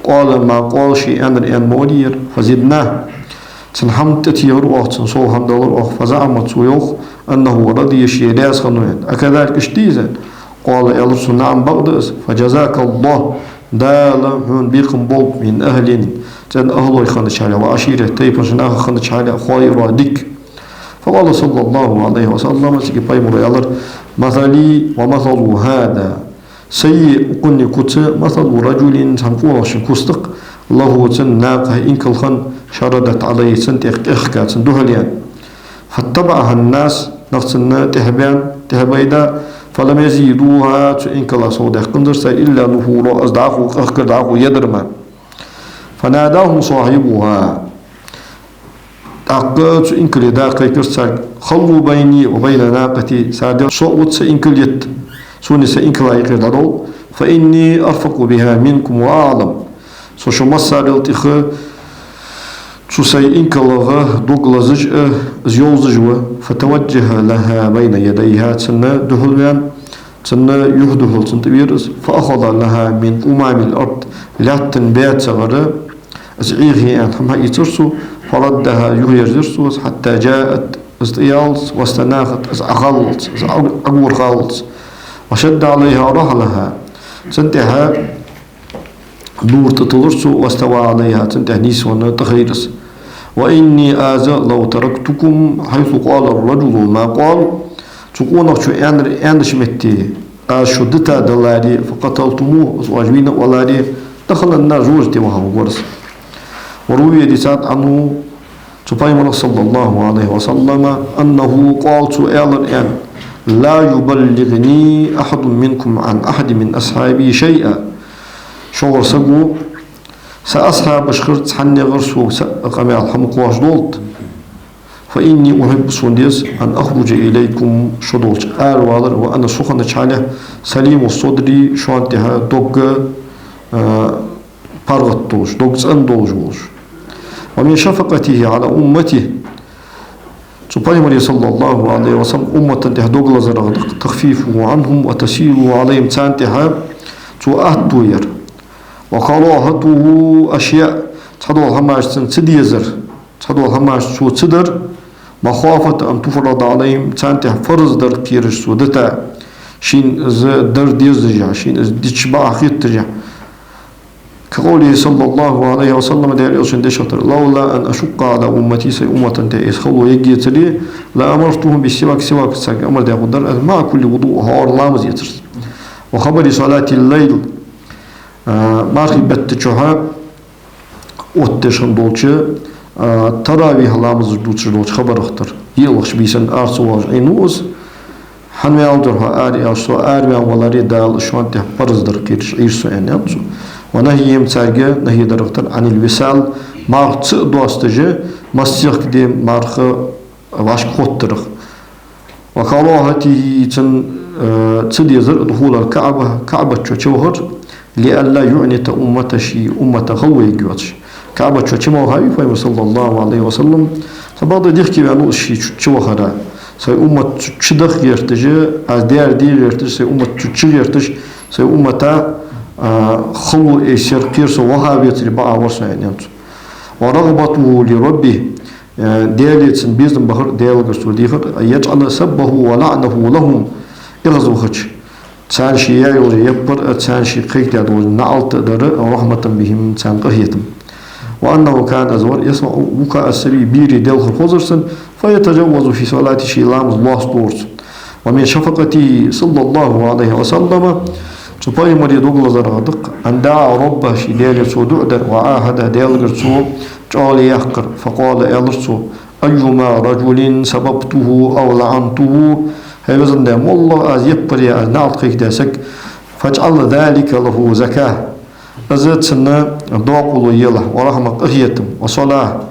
قال ما قال, ший аьннар аьнна ма варий ер, فزدناه, цун хӀама тӀатехар оаха, цун сов хӀама далар оаха, فزعم, цо йоах, أنه رضي, ше раьза хиннав аьнна. أكذلك, иштта дий из? قال, аьлар цо: نعم, бакъда из. فجزاك الله, Дала хьона бекхам болба, من أهل, цӀен ахӀлой хиннача хьале, وعشيرة, тайпан нахах хиннача хьале, خيرا, дика. فقال صلى الله عليه وسلم, цига пайхамара аьлар: مثلي ومثل هذا, сайи укхунни куц, مثل رجل, цхьан къонахчун куц да-кх, له, цун, ناقة, инкал хинна, شردت عليه, цунна тӀехьа кӀехка, цунна духьал яьнна. فاتبعها الناس, нах цунна тӀехьа баьнна, тӀехьа байда, فلم يزيدوها, цу инкала совдаьккханзар цар, إلا نفورا, из дӀахо кӀехкар, дӀахо ядар мара. فناداهم صاحبها, тӀаккха цу инкала да кхайкар царга: خلوا بيني وبين ناقتي, сарде со а вита, са инкал йита, сона, са инкала юкъера дӀадовла, فإني أرفق بها منكم وأعلم. Со шо массарел тӀехьа цу сай инкалагӀа дог лазаш а, из йовзаш а ва. فتوجه لها بين يديها, цунна духьал ваьнна, цунна юхь духьал цунна тӀавера из. فأخذ لها من قمام الأرض, лаьттан баьцагара из Ӏехе аьнна хӀама хьаийцар цо, فردها, юхаерзаяр цо из, حتى جاءت, из тӀаяллалца, واستناخت, из Ӏохаллалца, из Ӏо-, Ӏогорхаллалца, وشد عليها رحلها, цунна тӀехьа дувр тӀатиллар цо, واستوى عليها, цунна тӀехьа нийсвенна тӀахайра из. وإني, аз, لو تركتكم حيث قال الرجل ما قال, цу къонахчо аьннар аьннача метте аз шо дита даларе, فقتلتموه, из оаш вийна а валаре, دخل النار, жожагӀате ваха вергвар из. وروي, дийцад, عنه, цу пайхамарах, صلى الله عليه وسلم, أنه قال, цо аьлар аьнна: لا يبلغني أحد منكم عن أحد من أصحابي شيئا. ШоллагӀа саго са асхьабашхара цхьаннегара сога са къамаьл хӀама кхоачадолда. فإني أحب, сона деза, أن أخرج إليكم, шо долча аравалар, وأنا, со хиннача хьале, سليم الصدر, шоана тӀехьа дог, а, паргӀата долаш, дог цӀена долаш волаш. ومن شفقته على أمته, цу пайхамара, صلى الله عليه وسلم, уммата тӀехьа дог лазарах да-кх, تخفيفه عنهم وتسهيله عليهم, царна тӀехьа цо аьттув яр. وكراهته أشياء, цхьадола хӀамаш цунна ца дезар, цхьадола хӀамаш цо ца дар, مخافة أن تفرض عليهم, царна тӀехьа фарз дар кхераш цо дита, шийна из дар дезаш, шийна из дича бакъахьа хеташ. كقوله صلى الله عليه وسلم, Даьла Элчан дешах тара: لولا أن أشق على أمتي, сай уммата тӀа из хало ергьецаре, لأمرتهم بالسواك, сивак царга амар даь хургдар, مع كل وضوء, хӀара ламаз эцарца. وخبر صلاة الليل, а, мархий бетта чухьа оттадеш хинна долча, а, таравихь ламазаш дувцаш долча хабарах тара. ЙиълагӀча бийсан ара ца воалаш Ӏийнав из. ХӀана ваьннав хьо ара, аьлча, со араваьнна валаре, Дала шоана тӀехьа парз дар кхераш Ӏийра со, аьннад цо. ونهيهم, царга нахьи дарах тара, عن الوصال, марха ца а досташ, массехк де марха вӀашка хоттарах. وكراهته, цун, э, ца дезар, دخول الكعبة, КаӀбат чу чувахар, لئلا يعنت أمته, ший уммата хало ергйоацаш. КаӀбат чу чу мел хьавий пайхамар, صلى الله عليه وسلم, цхьабакъда дехке ваьннав из ше чу чувахара. Сай уммат чу даха гӀерташ, аз даьр де гӀерташ, сай уммат чу чу гӀерташ, сай уммата, а, хало эцар кхер со, ваха вецаре бакъахьа вар со, аьннад цо. ورغبته لربه, э, Даьлаца безам бахар, Даьлагара цо дехар, أن يجعل سبه ولعنه لهم, эгӀазвахача царна ше яь йола яппар а, царна ше кхайкадаь дола наӀалт а дар, رحمة بهم, царна къахетам. وأنه كان, из вар, يسمع بكاء الصبي, берий делхар хозар цунна, فيتجوز في صلاته, ший ламаз лоацдора цо. ومن شفقته صلى الله عليه وسلم, цу пайхамара дог лазарах да-кх, أن دعا ربه, ший Даьлага цо дуӀа дар, وعاهده, Даьлагара цо чӀоагӀо яьккхар, فقال, аьлар цо: أيما رجل سببته أو لعنته, хӀай везан Даьла, моллагӀа аз яппар яь, аз наӀалт кхайкадаь саг, فاجعل ذلك له زكاة, из цунна докъало елахь, ورحمة, къахетам, وصلاة,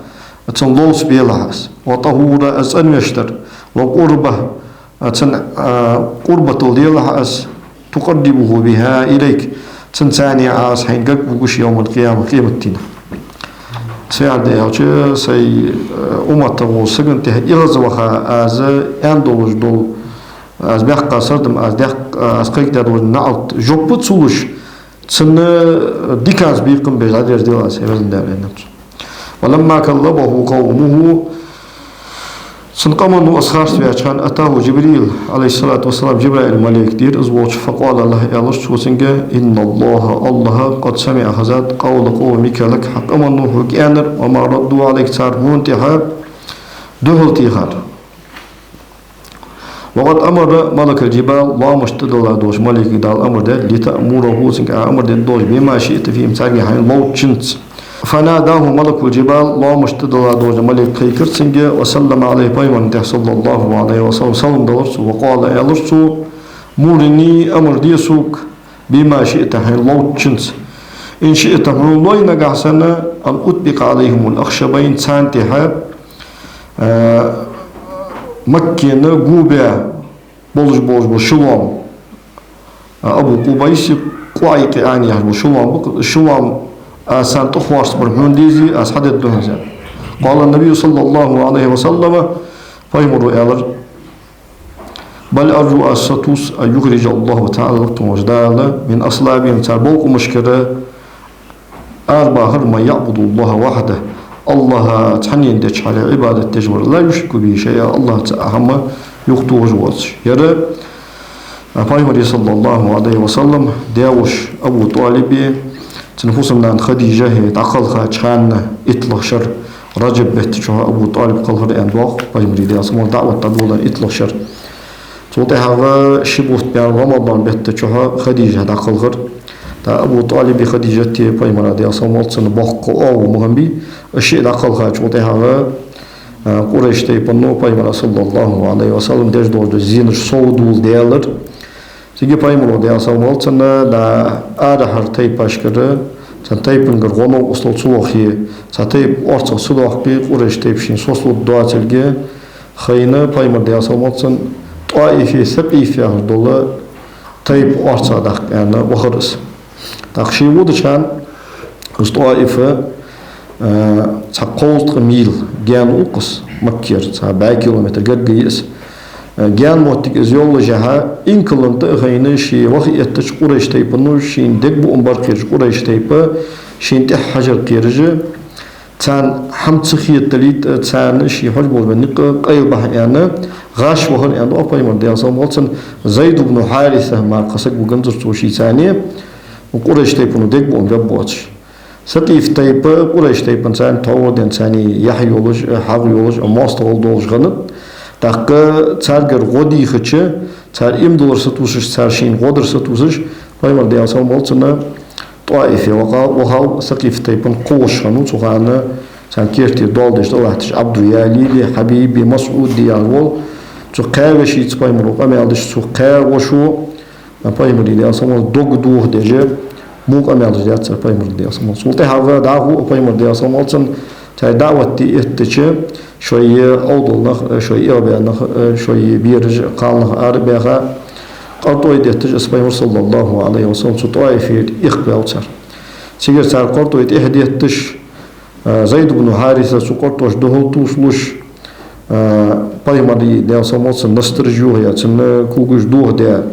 цунна ловца белахь из, وطهورا, из цӀенвеш дар, وقربة, цунна, а, къурбатал делахь из, تقربه بها إليك. Цунца Ӏа из хьайна гарга вугаш يوم القيامة, къематдийнахьа. Са яхар да аьлча, сай, э, умматагӀа волча сагана тӀехьа эгӀазваха аз аьнна долаш дола, аз баьккха сардам, аз даьккха, аз кхайкадаь дола наӀалт жоп ца луш, цунна диканца бекхам беш дӀадерзаделаш аз, хӀай везан Даьла, аьннад цо. ولما كلمه قومه, цун къамо из харцваьча хана, أتاه جبريل عليه الصلاة والسلام, Джабраил малейк дийра из волча, فقال له, аьлар цо цунга: إن الله, АллахӀ, قد سمع, хезад, قول قومك لك, хьа къамо хьога аьннар, وما ردوا عليك, цар хьона тӀехьа духьал техар. وقد أمر ملك الجبال, лоамашта тӀадилла долча малейкага Дала амар даьд, لتأمره, цунга Ӏа амар дергдолаш, بما شئت فيهم, царга хьайна ловччунца. فناداه ملك الجبال, лоамашта тӀадилла долча малейко кхайкар цунга, وسلم عليه, пайхамара тӀехьа, صلى الله عليه وسلم, салам далар цо, وقال, аьлар цо: مرني, амар де сога, بما شئت, хьайна ловччунца. إن شئت, хьона лой нагахьа санна, أن أطبق عليهم الأخشبين, царна тӀехьа, э, Маккана гобаь болаш, болаш бола ши лоам, э, Абу Къубайси Къуайкъиани яхаш бола ши лоам ба, ши лоам, э, царна тӀахоарцабар хьона дезе, аз хьадергда хьона из. قال النبي صلى الله عليه وسلم, пайхамара аьлар: بل أرجو, аз сатувс, أن يخرج الله تعالى, лакха волча Дала, من أصلابهم, цар бокъонашкара арабахар, من يعبد الله وحده, АллахӀ цхьанне деча хьале Ӏибадат деш вар, لا يشرك به شيئا, АллахӀаца цхьа хӀама юхатохаш воацаш. Ер, а, пайхамара, صلى الله عليه وسلم, даь-воша Абу ТӀалиби, цун фусам-нана Хадижа, хӀе, дӀакхалхача хана, иттлагӀа шера, Раджаб бетта чухь Абу ТӀалиб кхалхар аьнна доагӀа, пайхамара, Даьла салам хилда цунна, даӀват дӀадоладаь иттлагӀа шера. Цул тӀехьагӀа ши бутт баьнна Рамадан бетта чухь Хадижа дӀакхалхар. ТӀаккха Абу ТӀалиби Хадижати пайхамара, Даьла салам хилда цунна, боккха оагӀув ма хиннабий. Уж шиъ дӀакхалхача, цул тӀехьагӀа, а, Къурайш тайпано пайхамара, صلى الله عليه وسلم, деш долаш дола зенаш совдоладаьлар. Цига пайхамара, Даьла салам хилда цунна, да арахьара тайпашкара, цхьан тайпангара гӀо новкъостал ца лохе, цхьа тайпа орцагӀа ца доаккхе, Къурайш тайпа шийна соцалургдоацилга хайна, пайхамар, Даьла салам хилда цунна, ТӀоифе Сакъиф яхаш дола тайпа орцагӀа даккха аьнна вахар из. ТӀаккха ше водача хана, из ТӀоиф, а, цхьа кховзткъа мил гаьна укхаза, Маккера цхьа бӀаь километр гарга я из. А, гаьна моттиг из йоллашехьа, инкалал тӀа а хайна, ше ваха эттача Къурайш тайпано, шийна дегабуам бар кхераш Къурайш тайпа, шийна тӀехьа хьажар кхераш, царна хӀама ца хеталийта, царна ше хьожа болаш бола никъ къайлабахьа аьнна, гӀаш вахар аьнна, а, пайхамара, Даьла салам хилда цунна, Зайд ибн Хьариса мара кхы саг ва ганзар цо шийца, Къурайш тайпано дегабуам бергбоацаш. Сакъиф тайпа Къурайш тайпанца товгӀа денна, царна яхь йолаш, хьагӀ йолаш, моастагӀал долаш хиннад. ТӀаккха царгара гӀо дийхача, цар иман диллар сатувсаш, цар шийна гӀо дар сатувсаш, пайхамар, Даьла салам хилда цунна, ТӀоифе ваха, вахав Сакъиф тайпан кхо воша хиннав цу хана, царна керте доал деш тӀалатташ, Ӏабду Ялили, Хьабиби, МасӀуди яхаш вола. Цу кхаь вешийца пайхамара къамаьл деш, цу кхаь вошас а, пайхамара, Даьла салам хилда цунна, дог дохадеш, во къамаьл деш даьд цар пайхамарга, Даьла салам хилда цунна. Цул тӀехьагӀа дӀахо а пайхамар, Даьла салам хилда цунна, цар даӀват де эттача, шоай Ӏовдалнах а, шоай эгӀабаьннах а, шоай бераш а, кхалнах а арабаьха, къартӀой детташ из пайхамар, صلى الله عليه وسلم, цу ТӀоифера ихкаваьв цар. Цигара цар къартӀой тӀехьадетташ, а, Зайд ибн Хьариса цу къартӀош духьал тувсалуш, а, пайхамара, Даьла салам хилда цунна, настараш йохаяь, цун когаш дохадаь,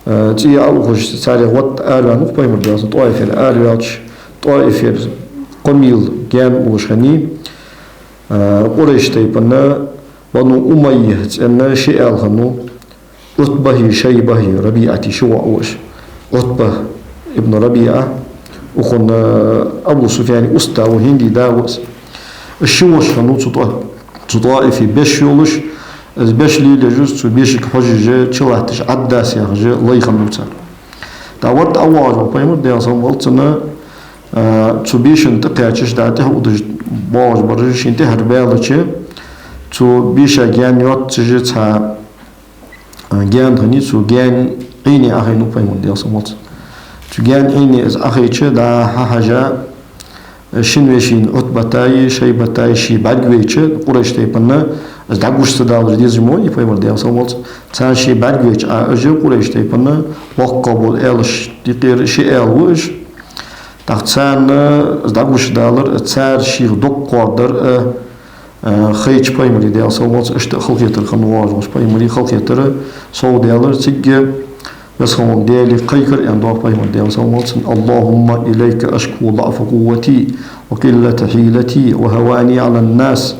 а, цӀий Ӏоухаш, царех ватта араваьннав-кх пайхамар, Даьла салам хилда цунна, ТӀоифера араваьлча, ТӀоифера кхо мил гаьна уллаш хиннай, а, Къурайш тайпан Бану Умайя цӀен ши аьла хиннав, Ӏутбахи, Шайбахи, РабиӀати ши воӀ ва уж. Ӏутба ибн РабиӀа, укхун, а, Абу Суфьяна устаз ва, хӀинди да ва из. Уж ши воша хиннав цу ТӀо-, цу ТӀоифе беш йолаш, из беш лелаеш, цу бешага хьожаш, чулатташ, Ӏаддас яхаш лай хиннав цар. ТӀаккха ватта ӀовоагӀаш вола пайхамар, Даьла салам хилда цунна, а, цу бешан тӀакхаьчача, дӀа тӀехьа удаш боагӀаш бараш шийна тӀехьара баьлча, цу беша гаьна йоаццаш цхьа, а, гаьна хиннай, цу гаьна Ӏийне Ӏохайнав пайхамар, Даьла салам хилда цунна. Цу гаьна Ӏийне из Ӏохайча, дӀа-хьа хьежа, шин вешийна Ӏутбатаи Шайбатаи ше бӀаргавайча, Къурайш тайпанна, из дӀагуш ца далар дезаш мо, и пайхамар, Даьла салам хилда цунна, царна ше бӀаргавайча, а, уж Къурайш тайпанна боккхагӀа бола аьлаш юкъера ши аьла ва уж. ТӀаккха царна из дӀагуш далар, цар шийх дог кхоаддар, а, а, хайча пайхамара, Даьла салам хилда цунна, иштта халахетар хинна воагӀаш волча пайхамара халахетар совдаьлар, цига Веза хинна волча Даьлага кхайкар, аьнна, доагӀа пайхамара, Даьла салам хилда цунна: «اللهم إليك أشكو ضعف قوتي وقلة حيلتي وهواني على الناس».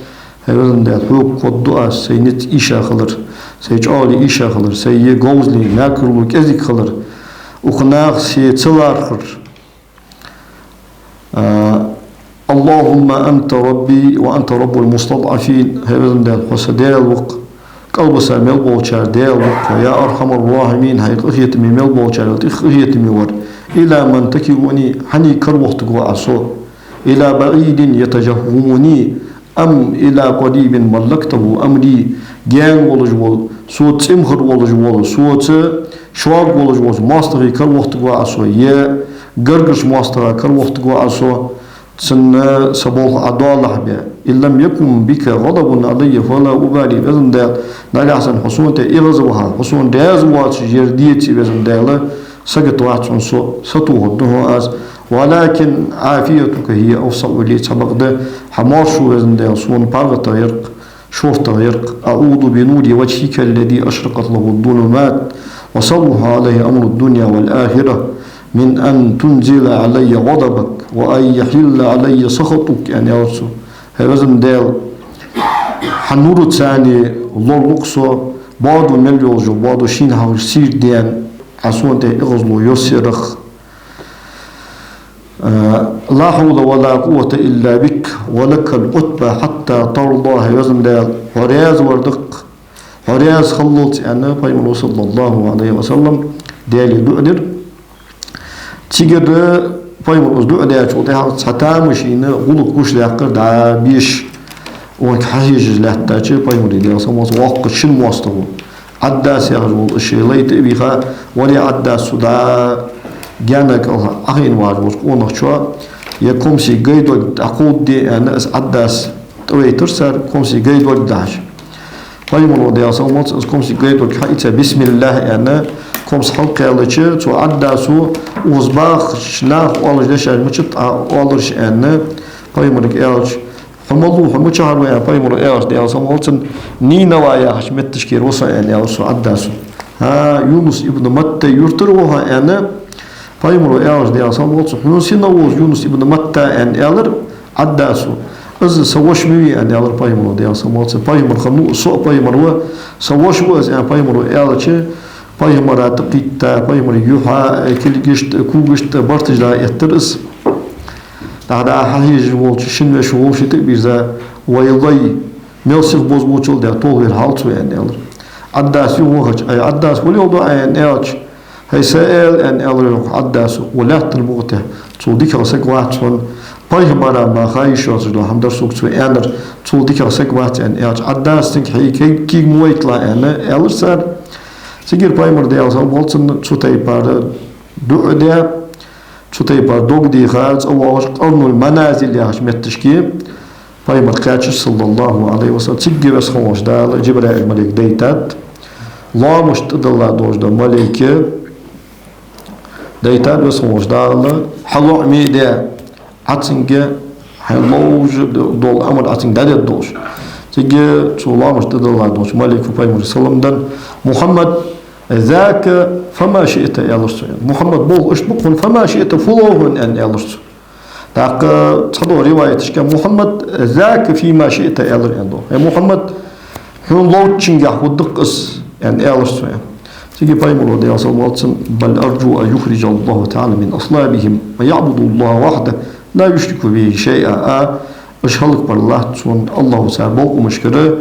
ХӀай везан Даьла, хьога кхоадду аз сай низ ийша хилар, сай чӀоагӀал ийша хилар, сай говзал, мекарло кӀезига хилар, укх наха се ца лархӀар. А, «اللهم أنت ربي وأنت رب المستضعفين». ХӀай везан Даьла, хьо са Даьла ва-кх, кӀалбиса мел болчар Даьла ва-кх хьо, «يا أرحم الراحمين», хьай къахетаме мел болчарел тӀех къахетаме вар. «إلى من تكلني», хьанна каравохийтаргва Ӏа со? «إلى بعيد يتجهمني أم إلى قريب ملكته أمري». Гаьна волаш вола, соца цӀимхар волаш вола, соца шога волаш волча моастагӀий каравохийтаргва Ӏа со, е гаргарча моастагӀа каравохийтаргва Ӏа со, цунна са болх Ӏа доалахь бе. «إن لم يكن بك غضب علي فلا أبالي». Везан Даьла, нагахьа санна хьо сона тӀа эгӀазваха, хьо сона раьза воацаш ер деце, везан Даьла, сагота вац хьона со, сатохаргда хьона аз. «ولكن عافيتك هي أوسع لي». Цхьабакъда хьа маьршо, везан Даьла, сона паргӀата яр-кх, шортагӀа яр-кх. «أعوذ بنور وجهك الذي أشرقت له الظلمات وصلح عليه أمر الدنيا والآخرة من أن تنزل علي غضبك وأن يحل علي سخطك», аьнна, аьлар цо. ХӀай везан Даьла, хьа нураца лорлу-кх со, боадо мел йолаш йола боадо шийна хьалхашка сийрда даьнна, Ӏа сона тӀа эгӀазло йоссарах. «لا حول ولا قوة إلا بك ولك العتبى حتى ترضى». ХӀай везан Даьла, хьо раьза вар да-кх, хьо раьза хиллалца, аьнна, пайхамара, صلى الله عليه وسلم, Даьлага дуӀа дир. Цигара пайхамара из дуӀа даьчул тӀехьагӀа цхьа тамашийна гӀулакх гучадаьккхар, дӀа беша, укхунга хьахьежаш лаьттача пайхамара, Даьла салам хилда цунна, воккха шин моастагӀа ва. Ӏаддас яхаш вола из ший лай тӀа а вийха: «Вале Ӏаддас, цу дӀа гаьна кӀалха Ӏохайна вагӀаш волча къонахчоа ер комсий гайдог дӀакховдаде», аьнна, из Ӏаддас тӀавайтар цар, комсий гайдог дахьаш. Пайхамара, Даьла салам хилда цунна, из комсий гайдог хьаийца, «بسم الله» аьнна, комс хьалкхаьлча, цу Ӏаддасо: «Укхаза бахача наха оалаш дешаш мичад Ӏа оалараш?» аьнна, пайхамарга аьлча, «Хьо малув, хьо мичахьара ва?» аьнна, пайхамара аьлча, Даьла салам хилда цунна: «Нинава яхача метташкара ва со», аьнна, аьлар цу Ӏаддасо. «ХӀа, Юнус ибн Матта юртара ва хьо?» аьнна, пайхамара аьлча, Даьла салам хилда цунна: «Хьона сина волаш Юнус ибн Матта?» аьнна, аьлар Ӏаддасо. «Из са воша ма вий», аьнна, аьлар пайхамара, Даьла салам хилда цунна. «Пайхамар хиннав, со а пайхамар ва, са воша ва из», аьнна, пайхамара аьлча, пайхамара тӀакхийтта, пайхамара юхьа, кулгашта, когашта барташ дӀаэттар из. ДӀа-дӀа хьахьежаш волча шин вешийна вовший тӀа а бийрза: «Вай лай, мел сиха бозбуунчал даь, толхавера хьал цо», аьнна, аьлар. Ӏаддас юхавахача: «Ай Ӏаддас, вале, вале, вале», аьнна, аьлча, «ХӀай, са аьла», аьнна, аьлар йоах Ӏаддасо, «укх лаьттан букъа тӀа цул дикагӀа саг вац хьона, пайхамара мара ха йиш йоацаш дола хӀама дар сога цо аьннар, цул дикагӀа саг вац», аьнна, аьлча, Ӏаддас цунга: «Хьай кег-, кег ма вайталахь», аьнна, аьлар цар. Цигара пайхамара, Даьла салам хилда цунна, цу тайпара дуӀа даь, цу тайпара дог дийха, цӀавоагӀаш, Къарнул Маназил яхача метташка пайхамар кхаьчар, صلى الله عليه وسلم. Цигга Веза хинна волча Дала Джабраил малейк дайтад, лоамашта тӀадилла долаш дола малейк дайтад Веза хинна волча Дала, хьалоӀаме а даь, Ӏа цунга хьайна ловш дола амар Ӏа цунга дӀадергдолаш. Цигга цу лоамашта тӀадилла долча малейко пайхамарга салам даьд: «محمد ذاك فما شئت», аьлар цо. «Мухьаммад, болх иштта ба хьона, فما شئت, фу лов хьона», аьнна, аьлар цо. ТӀаккха цхьадолча риваяташка: «محمد ذاك فيما شئت», аьлар, аьнна, доагӀа. «ХӀай Мухьаммад, хьона ловчунгахь хургда-кх из», аьнна, аьлар цо, аьнна. Цигга пайхамара, Даьла салам хилда цунна: «بل أرجو أن يخرج الله تعالى من أصلابهم من يعبد الله وحده لا يشرك به شيئا». А, уж хӀалакбалар латт сона, АллахӀа цар бокъонашкара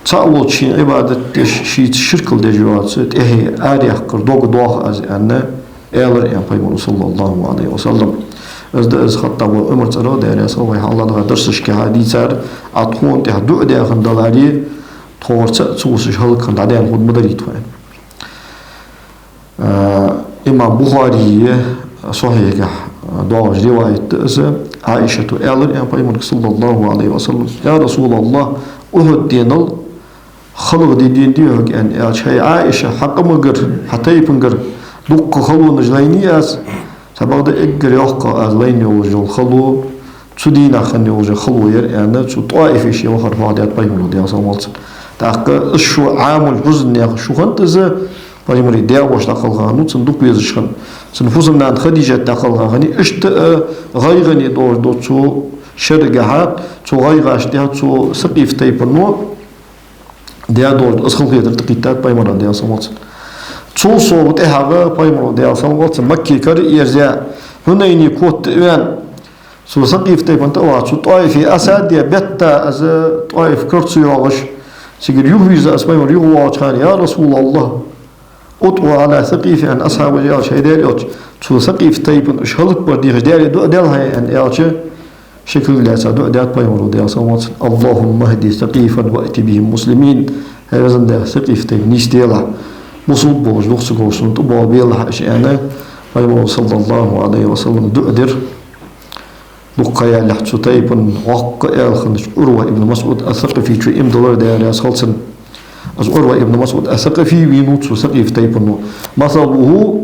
цаӀ волча шийна Ӏибадат деш, шийца ширк деш йоаца тӀехье араяккхар дог доах аз, аьнна, аьлар, аьнна, пайхамара, صلى الله عليه وسلم. Из да из Хаттаб Ӏумар цӀерагӀа, Даьла раьза хилва цунна, вай хьалха дарсашка хьадийцар, Ӏа тхона тӀехьа дуӀа даь хинна даларе, тхогара цаӀ ца вусаш хӀалакхинна дӀадаьнна хургда ма дарий тхо, аьнна. А, имам Бухария Сахьихьагахь доагӀаш риваят да из. Ӏаишата аьлар, аьнна, Пайхамарга, саллаллахӀу Ӏалайхи ва саллам: «Я РасулаллахӀ, Ухьуд денал халагӀа ди денадий хьога?» — аьнна, аьлча: «ХӀай Ӏаиша, хьа къамагара, хьа тайпангара дуккха халонаш лайнай аз, цхьабакъда эггара йоккха аз лайна йолаш йола хало цу дийнахьа хинна йолаш йола хало яр», — аьнна, цу ТӀоифе ше вахар хьоахадаьд Пайхамаро, Даьла салам хилда цунна. ТӀаккха из шу Ӏамул хьузн яха шу хиннад из, Пайхамара даь-воша дӀакхелха хиннав, цунна дукха везаш хиннав, цун фусам-нана Хадижат дӀакхелха хиннай, иштта а гӀайгӀане долаш дола цу шерагахьа, цу гӀайгӀашта тӀехьа цу Сакъиф тайпано даь долаш да, из халахетар тӀакхийттад Пайхамара, Даьла салам хилда цунна. Цул совгӀа тӀехьагӀа Пайхамаро, Даьла салам хилда цунна, Макка кара а ерза, Хьунайне котта а вена, цу Сакъиф тайпан тӀа а ваха, цу ТӀоифе Асад яха бетта, из ТӀоиф кара ца йоагӀаш, цигара юхавийрза из Пайхамар юхавоагӀача хана: «Я РасулаллахӀ, ادع على ثقيف», — аьнна, асхьабаша аьлча, хӀай Даьла элча, цу Сакъиф тайпан уж хӀалакбар дехаш Даьлага дуӀа делахь, аьнна, аьлча, ши кулг лаьца дуӀа даьд Пайхамаро, Даьла салам хилда цунна: «اللهم اهد ثقيفا وأت بهم مسلمين». ХӀай везан Даьла, Сакъиф тайпа нийсделахь, бусалба болаш духьа ца говш, цунна тӀабоагӀа белахь уж, аьнна, Пайхамаро, саллаллахӀу Ӏалайхи ва саллам, дуӀа дир. Дукха ха ялалехь цу тайпан воккха аьла хиннача Ӏурва ибн МасӀуд ас-Сакъафечо иман диллар, Даьла раьза хилва цунна. Из Ӏурва ибн МасӀуд ас-Сакъафи вийнав цу Сакъиф тайпано. «مثله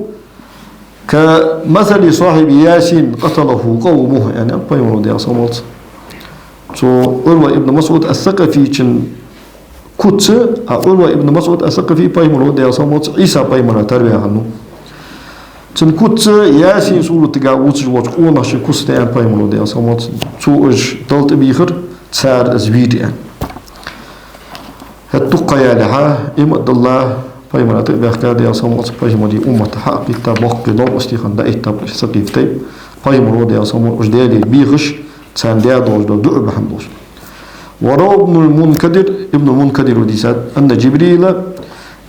كمثل صاحب ياس قتله قومه», — аьннад Пайхамаро, Даьла салам хилда цунна. Цу Ӏурва ибн МасӀуд ас-Сакъафечун куц, а Ӏурва ибн МасӀуд ас-Сакъафи Пайхамаро, Даьла салам хилда цунна, Ӏийса пайхамара тара ваь хиннав. Цун куц Ясин суратага вувцаш волча къонахчун куц да, аьннад Пайхамаро, Даьла салам хилда цунна. Цо уж Далла тӀабийхар, цар из вийр, аьнна. ХӀаьта дукха ха ялалехьа, иман а дилла, Пайхамара тӀа а баьхка, Даьла салам хилда цунна, Пайхамара уммат хьа а кхийтта, боккхий новкъостий хинна дӀаэтта уж Сакъиф тайпа. Пайхамаро, Даьла салам хилда цунна, уж Даьлага бийхаш, царна даь долаш дола дуӀа бахьан долаш. وروى ابن المنكدر, Ибн Мункадира дийцад, أن جبريل,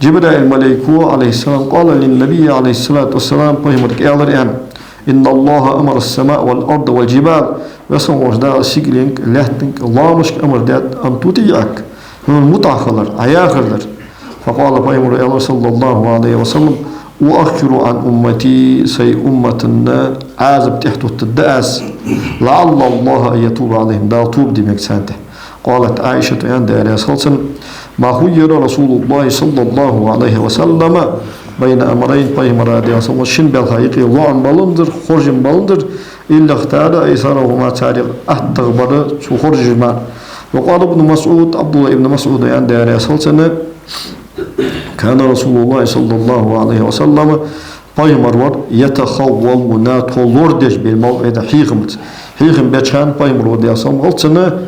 Джабраил малайко, عليه السلام, قال للنبي, عليه الصلاة والسلام, Пайхамарга аьлар, аьнна: «إن الله أمر السماء والأرض والجبال». Веза хинна волча Дала сигаленга, лаьттанга, лоамашка амар даьд: «أن تطيعك», хьона мутӀахьа хилар, Ӏа яхар дар. فقال, Пайхамаро аьлар, صلى الله عليه وسلم: «أؤخر عن أمتي», сай уммата Ӏазап тӀехьатоттаргда аз, «لعل الله أن يتوب عليهم», Дала тоба де мег царна тӀа. قالت عائشة, аьннад, Даьла раьза хилва цунна: «ما خير رسول الله صلى الله عليه وسلم بين أمرين», Пайхамара, Даьла салам хилда цунна, шин балха юкъе лоӀам баланзар, хоржам баланзар, «إلا اختار أيسرهما», царех аттагӀа бар цо хоржаш мара. وقال ابن مسعود, Ӏабдуллахь ибн МасӀуда аьннад, Даьла раьза хилва цунна: «كان رسول الله صلى الله عليه وسلم», Пайхамар вар, «يتخولنا», тхо лорадеш, «بالموعظة», хьехамца. Хьехам беча хана Пайхамаро, Даьла салам хилда цунна,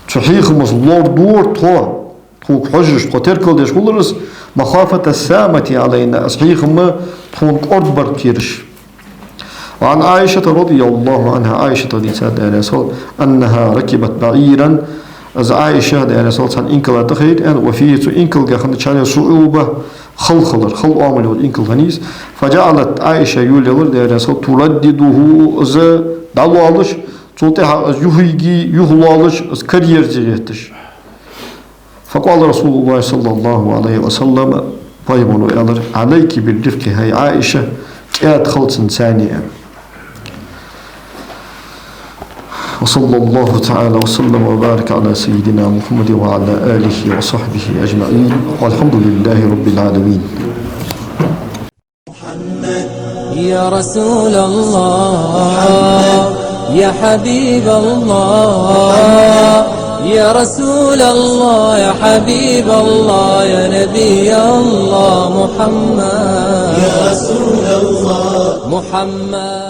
цу хьехамца лорадора тхо, тхога хьожаш, тхо теркалдеш хулар из, «مخافة السامة علينا», из хьехам тхона кӀордабарга кхераш. وعن عائشة رضي الله عنها, Ӏаишата дийцад, Даьла раьза хилва, أنها ركبت بعيرا, из Ӏаиша, Даьла раьза хилва цунна, цхьан инкала тӀахайра, аьнна, وفيه, цу инкалга хиннача хана, صعوبة, хала хилар, хала оамал йола инкал хиннай из. فجعلت, Ӏаиша йолаелар, Даьла раьза хилва, تردده, из дӀалоалаш, цул тӀехьагӀа из юхайиге, юхалоалаш, из караерзе гӀерташ. فقال رسول الله صلى الله عليه وسلم, Пайхамаро аьлар: «عليك بالرفق», хӀай Ӏаиша, кӀаьда хила цунца, аьнна. وصلى الله تعالى وسلم وبارك على سيدنا محمد وعلى آله وصحبه أجمعين، والحمد لله رب العالمين. يا رسول الله، يا حبيب الله، يا رسول الله، يا حبيب الله، يا نبي الله محمد. يا رسول الله. محمد.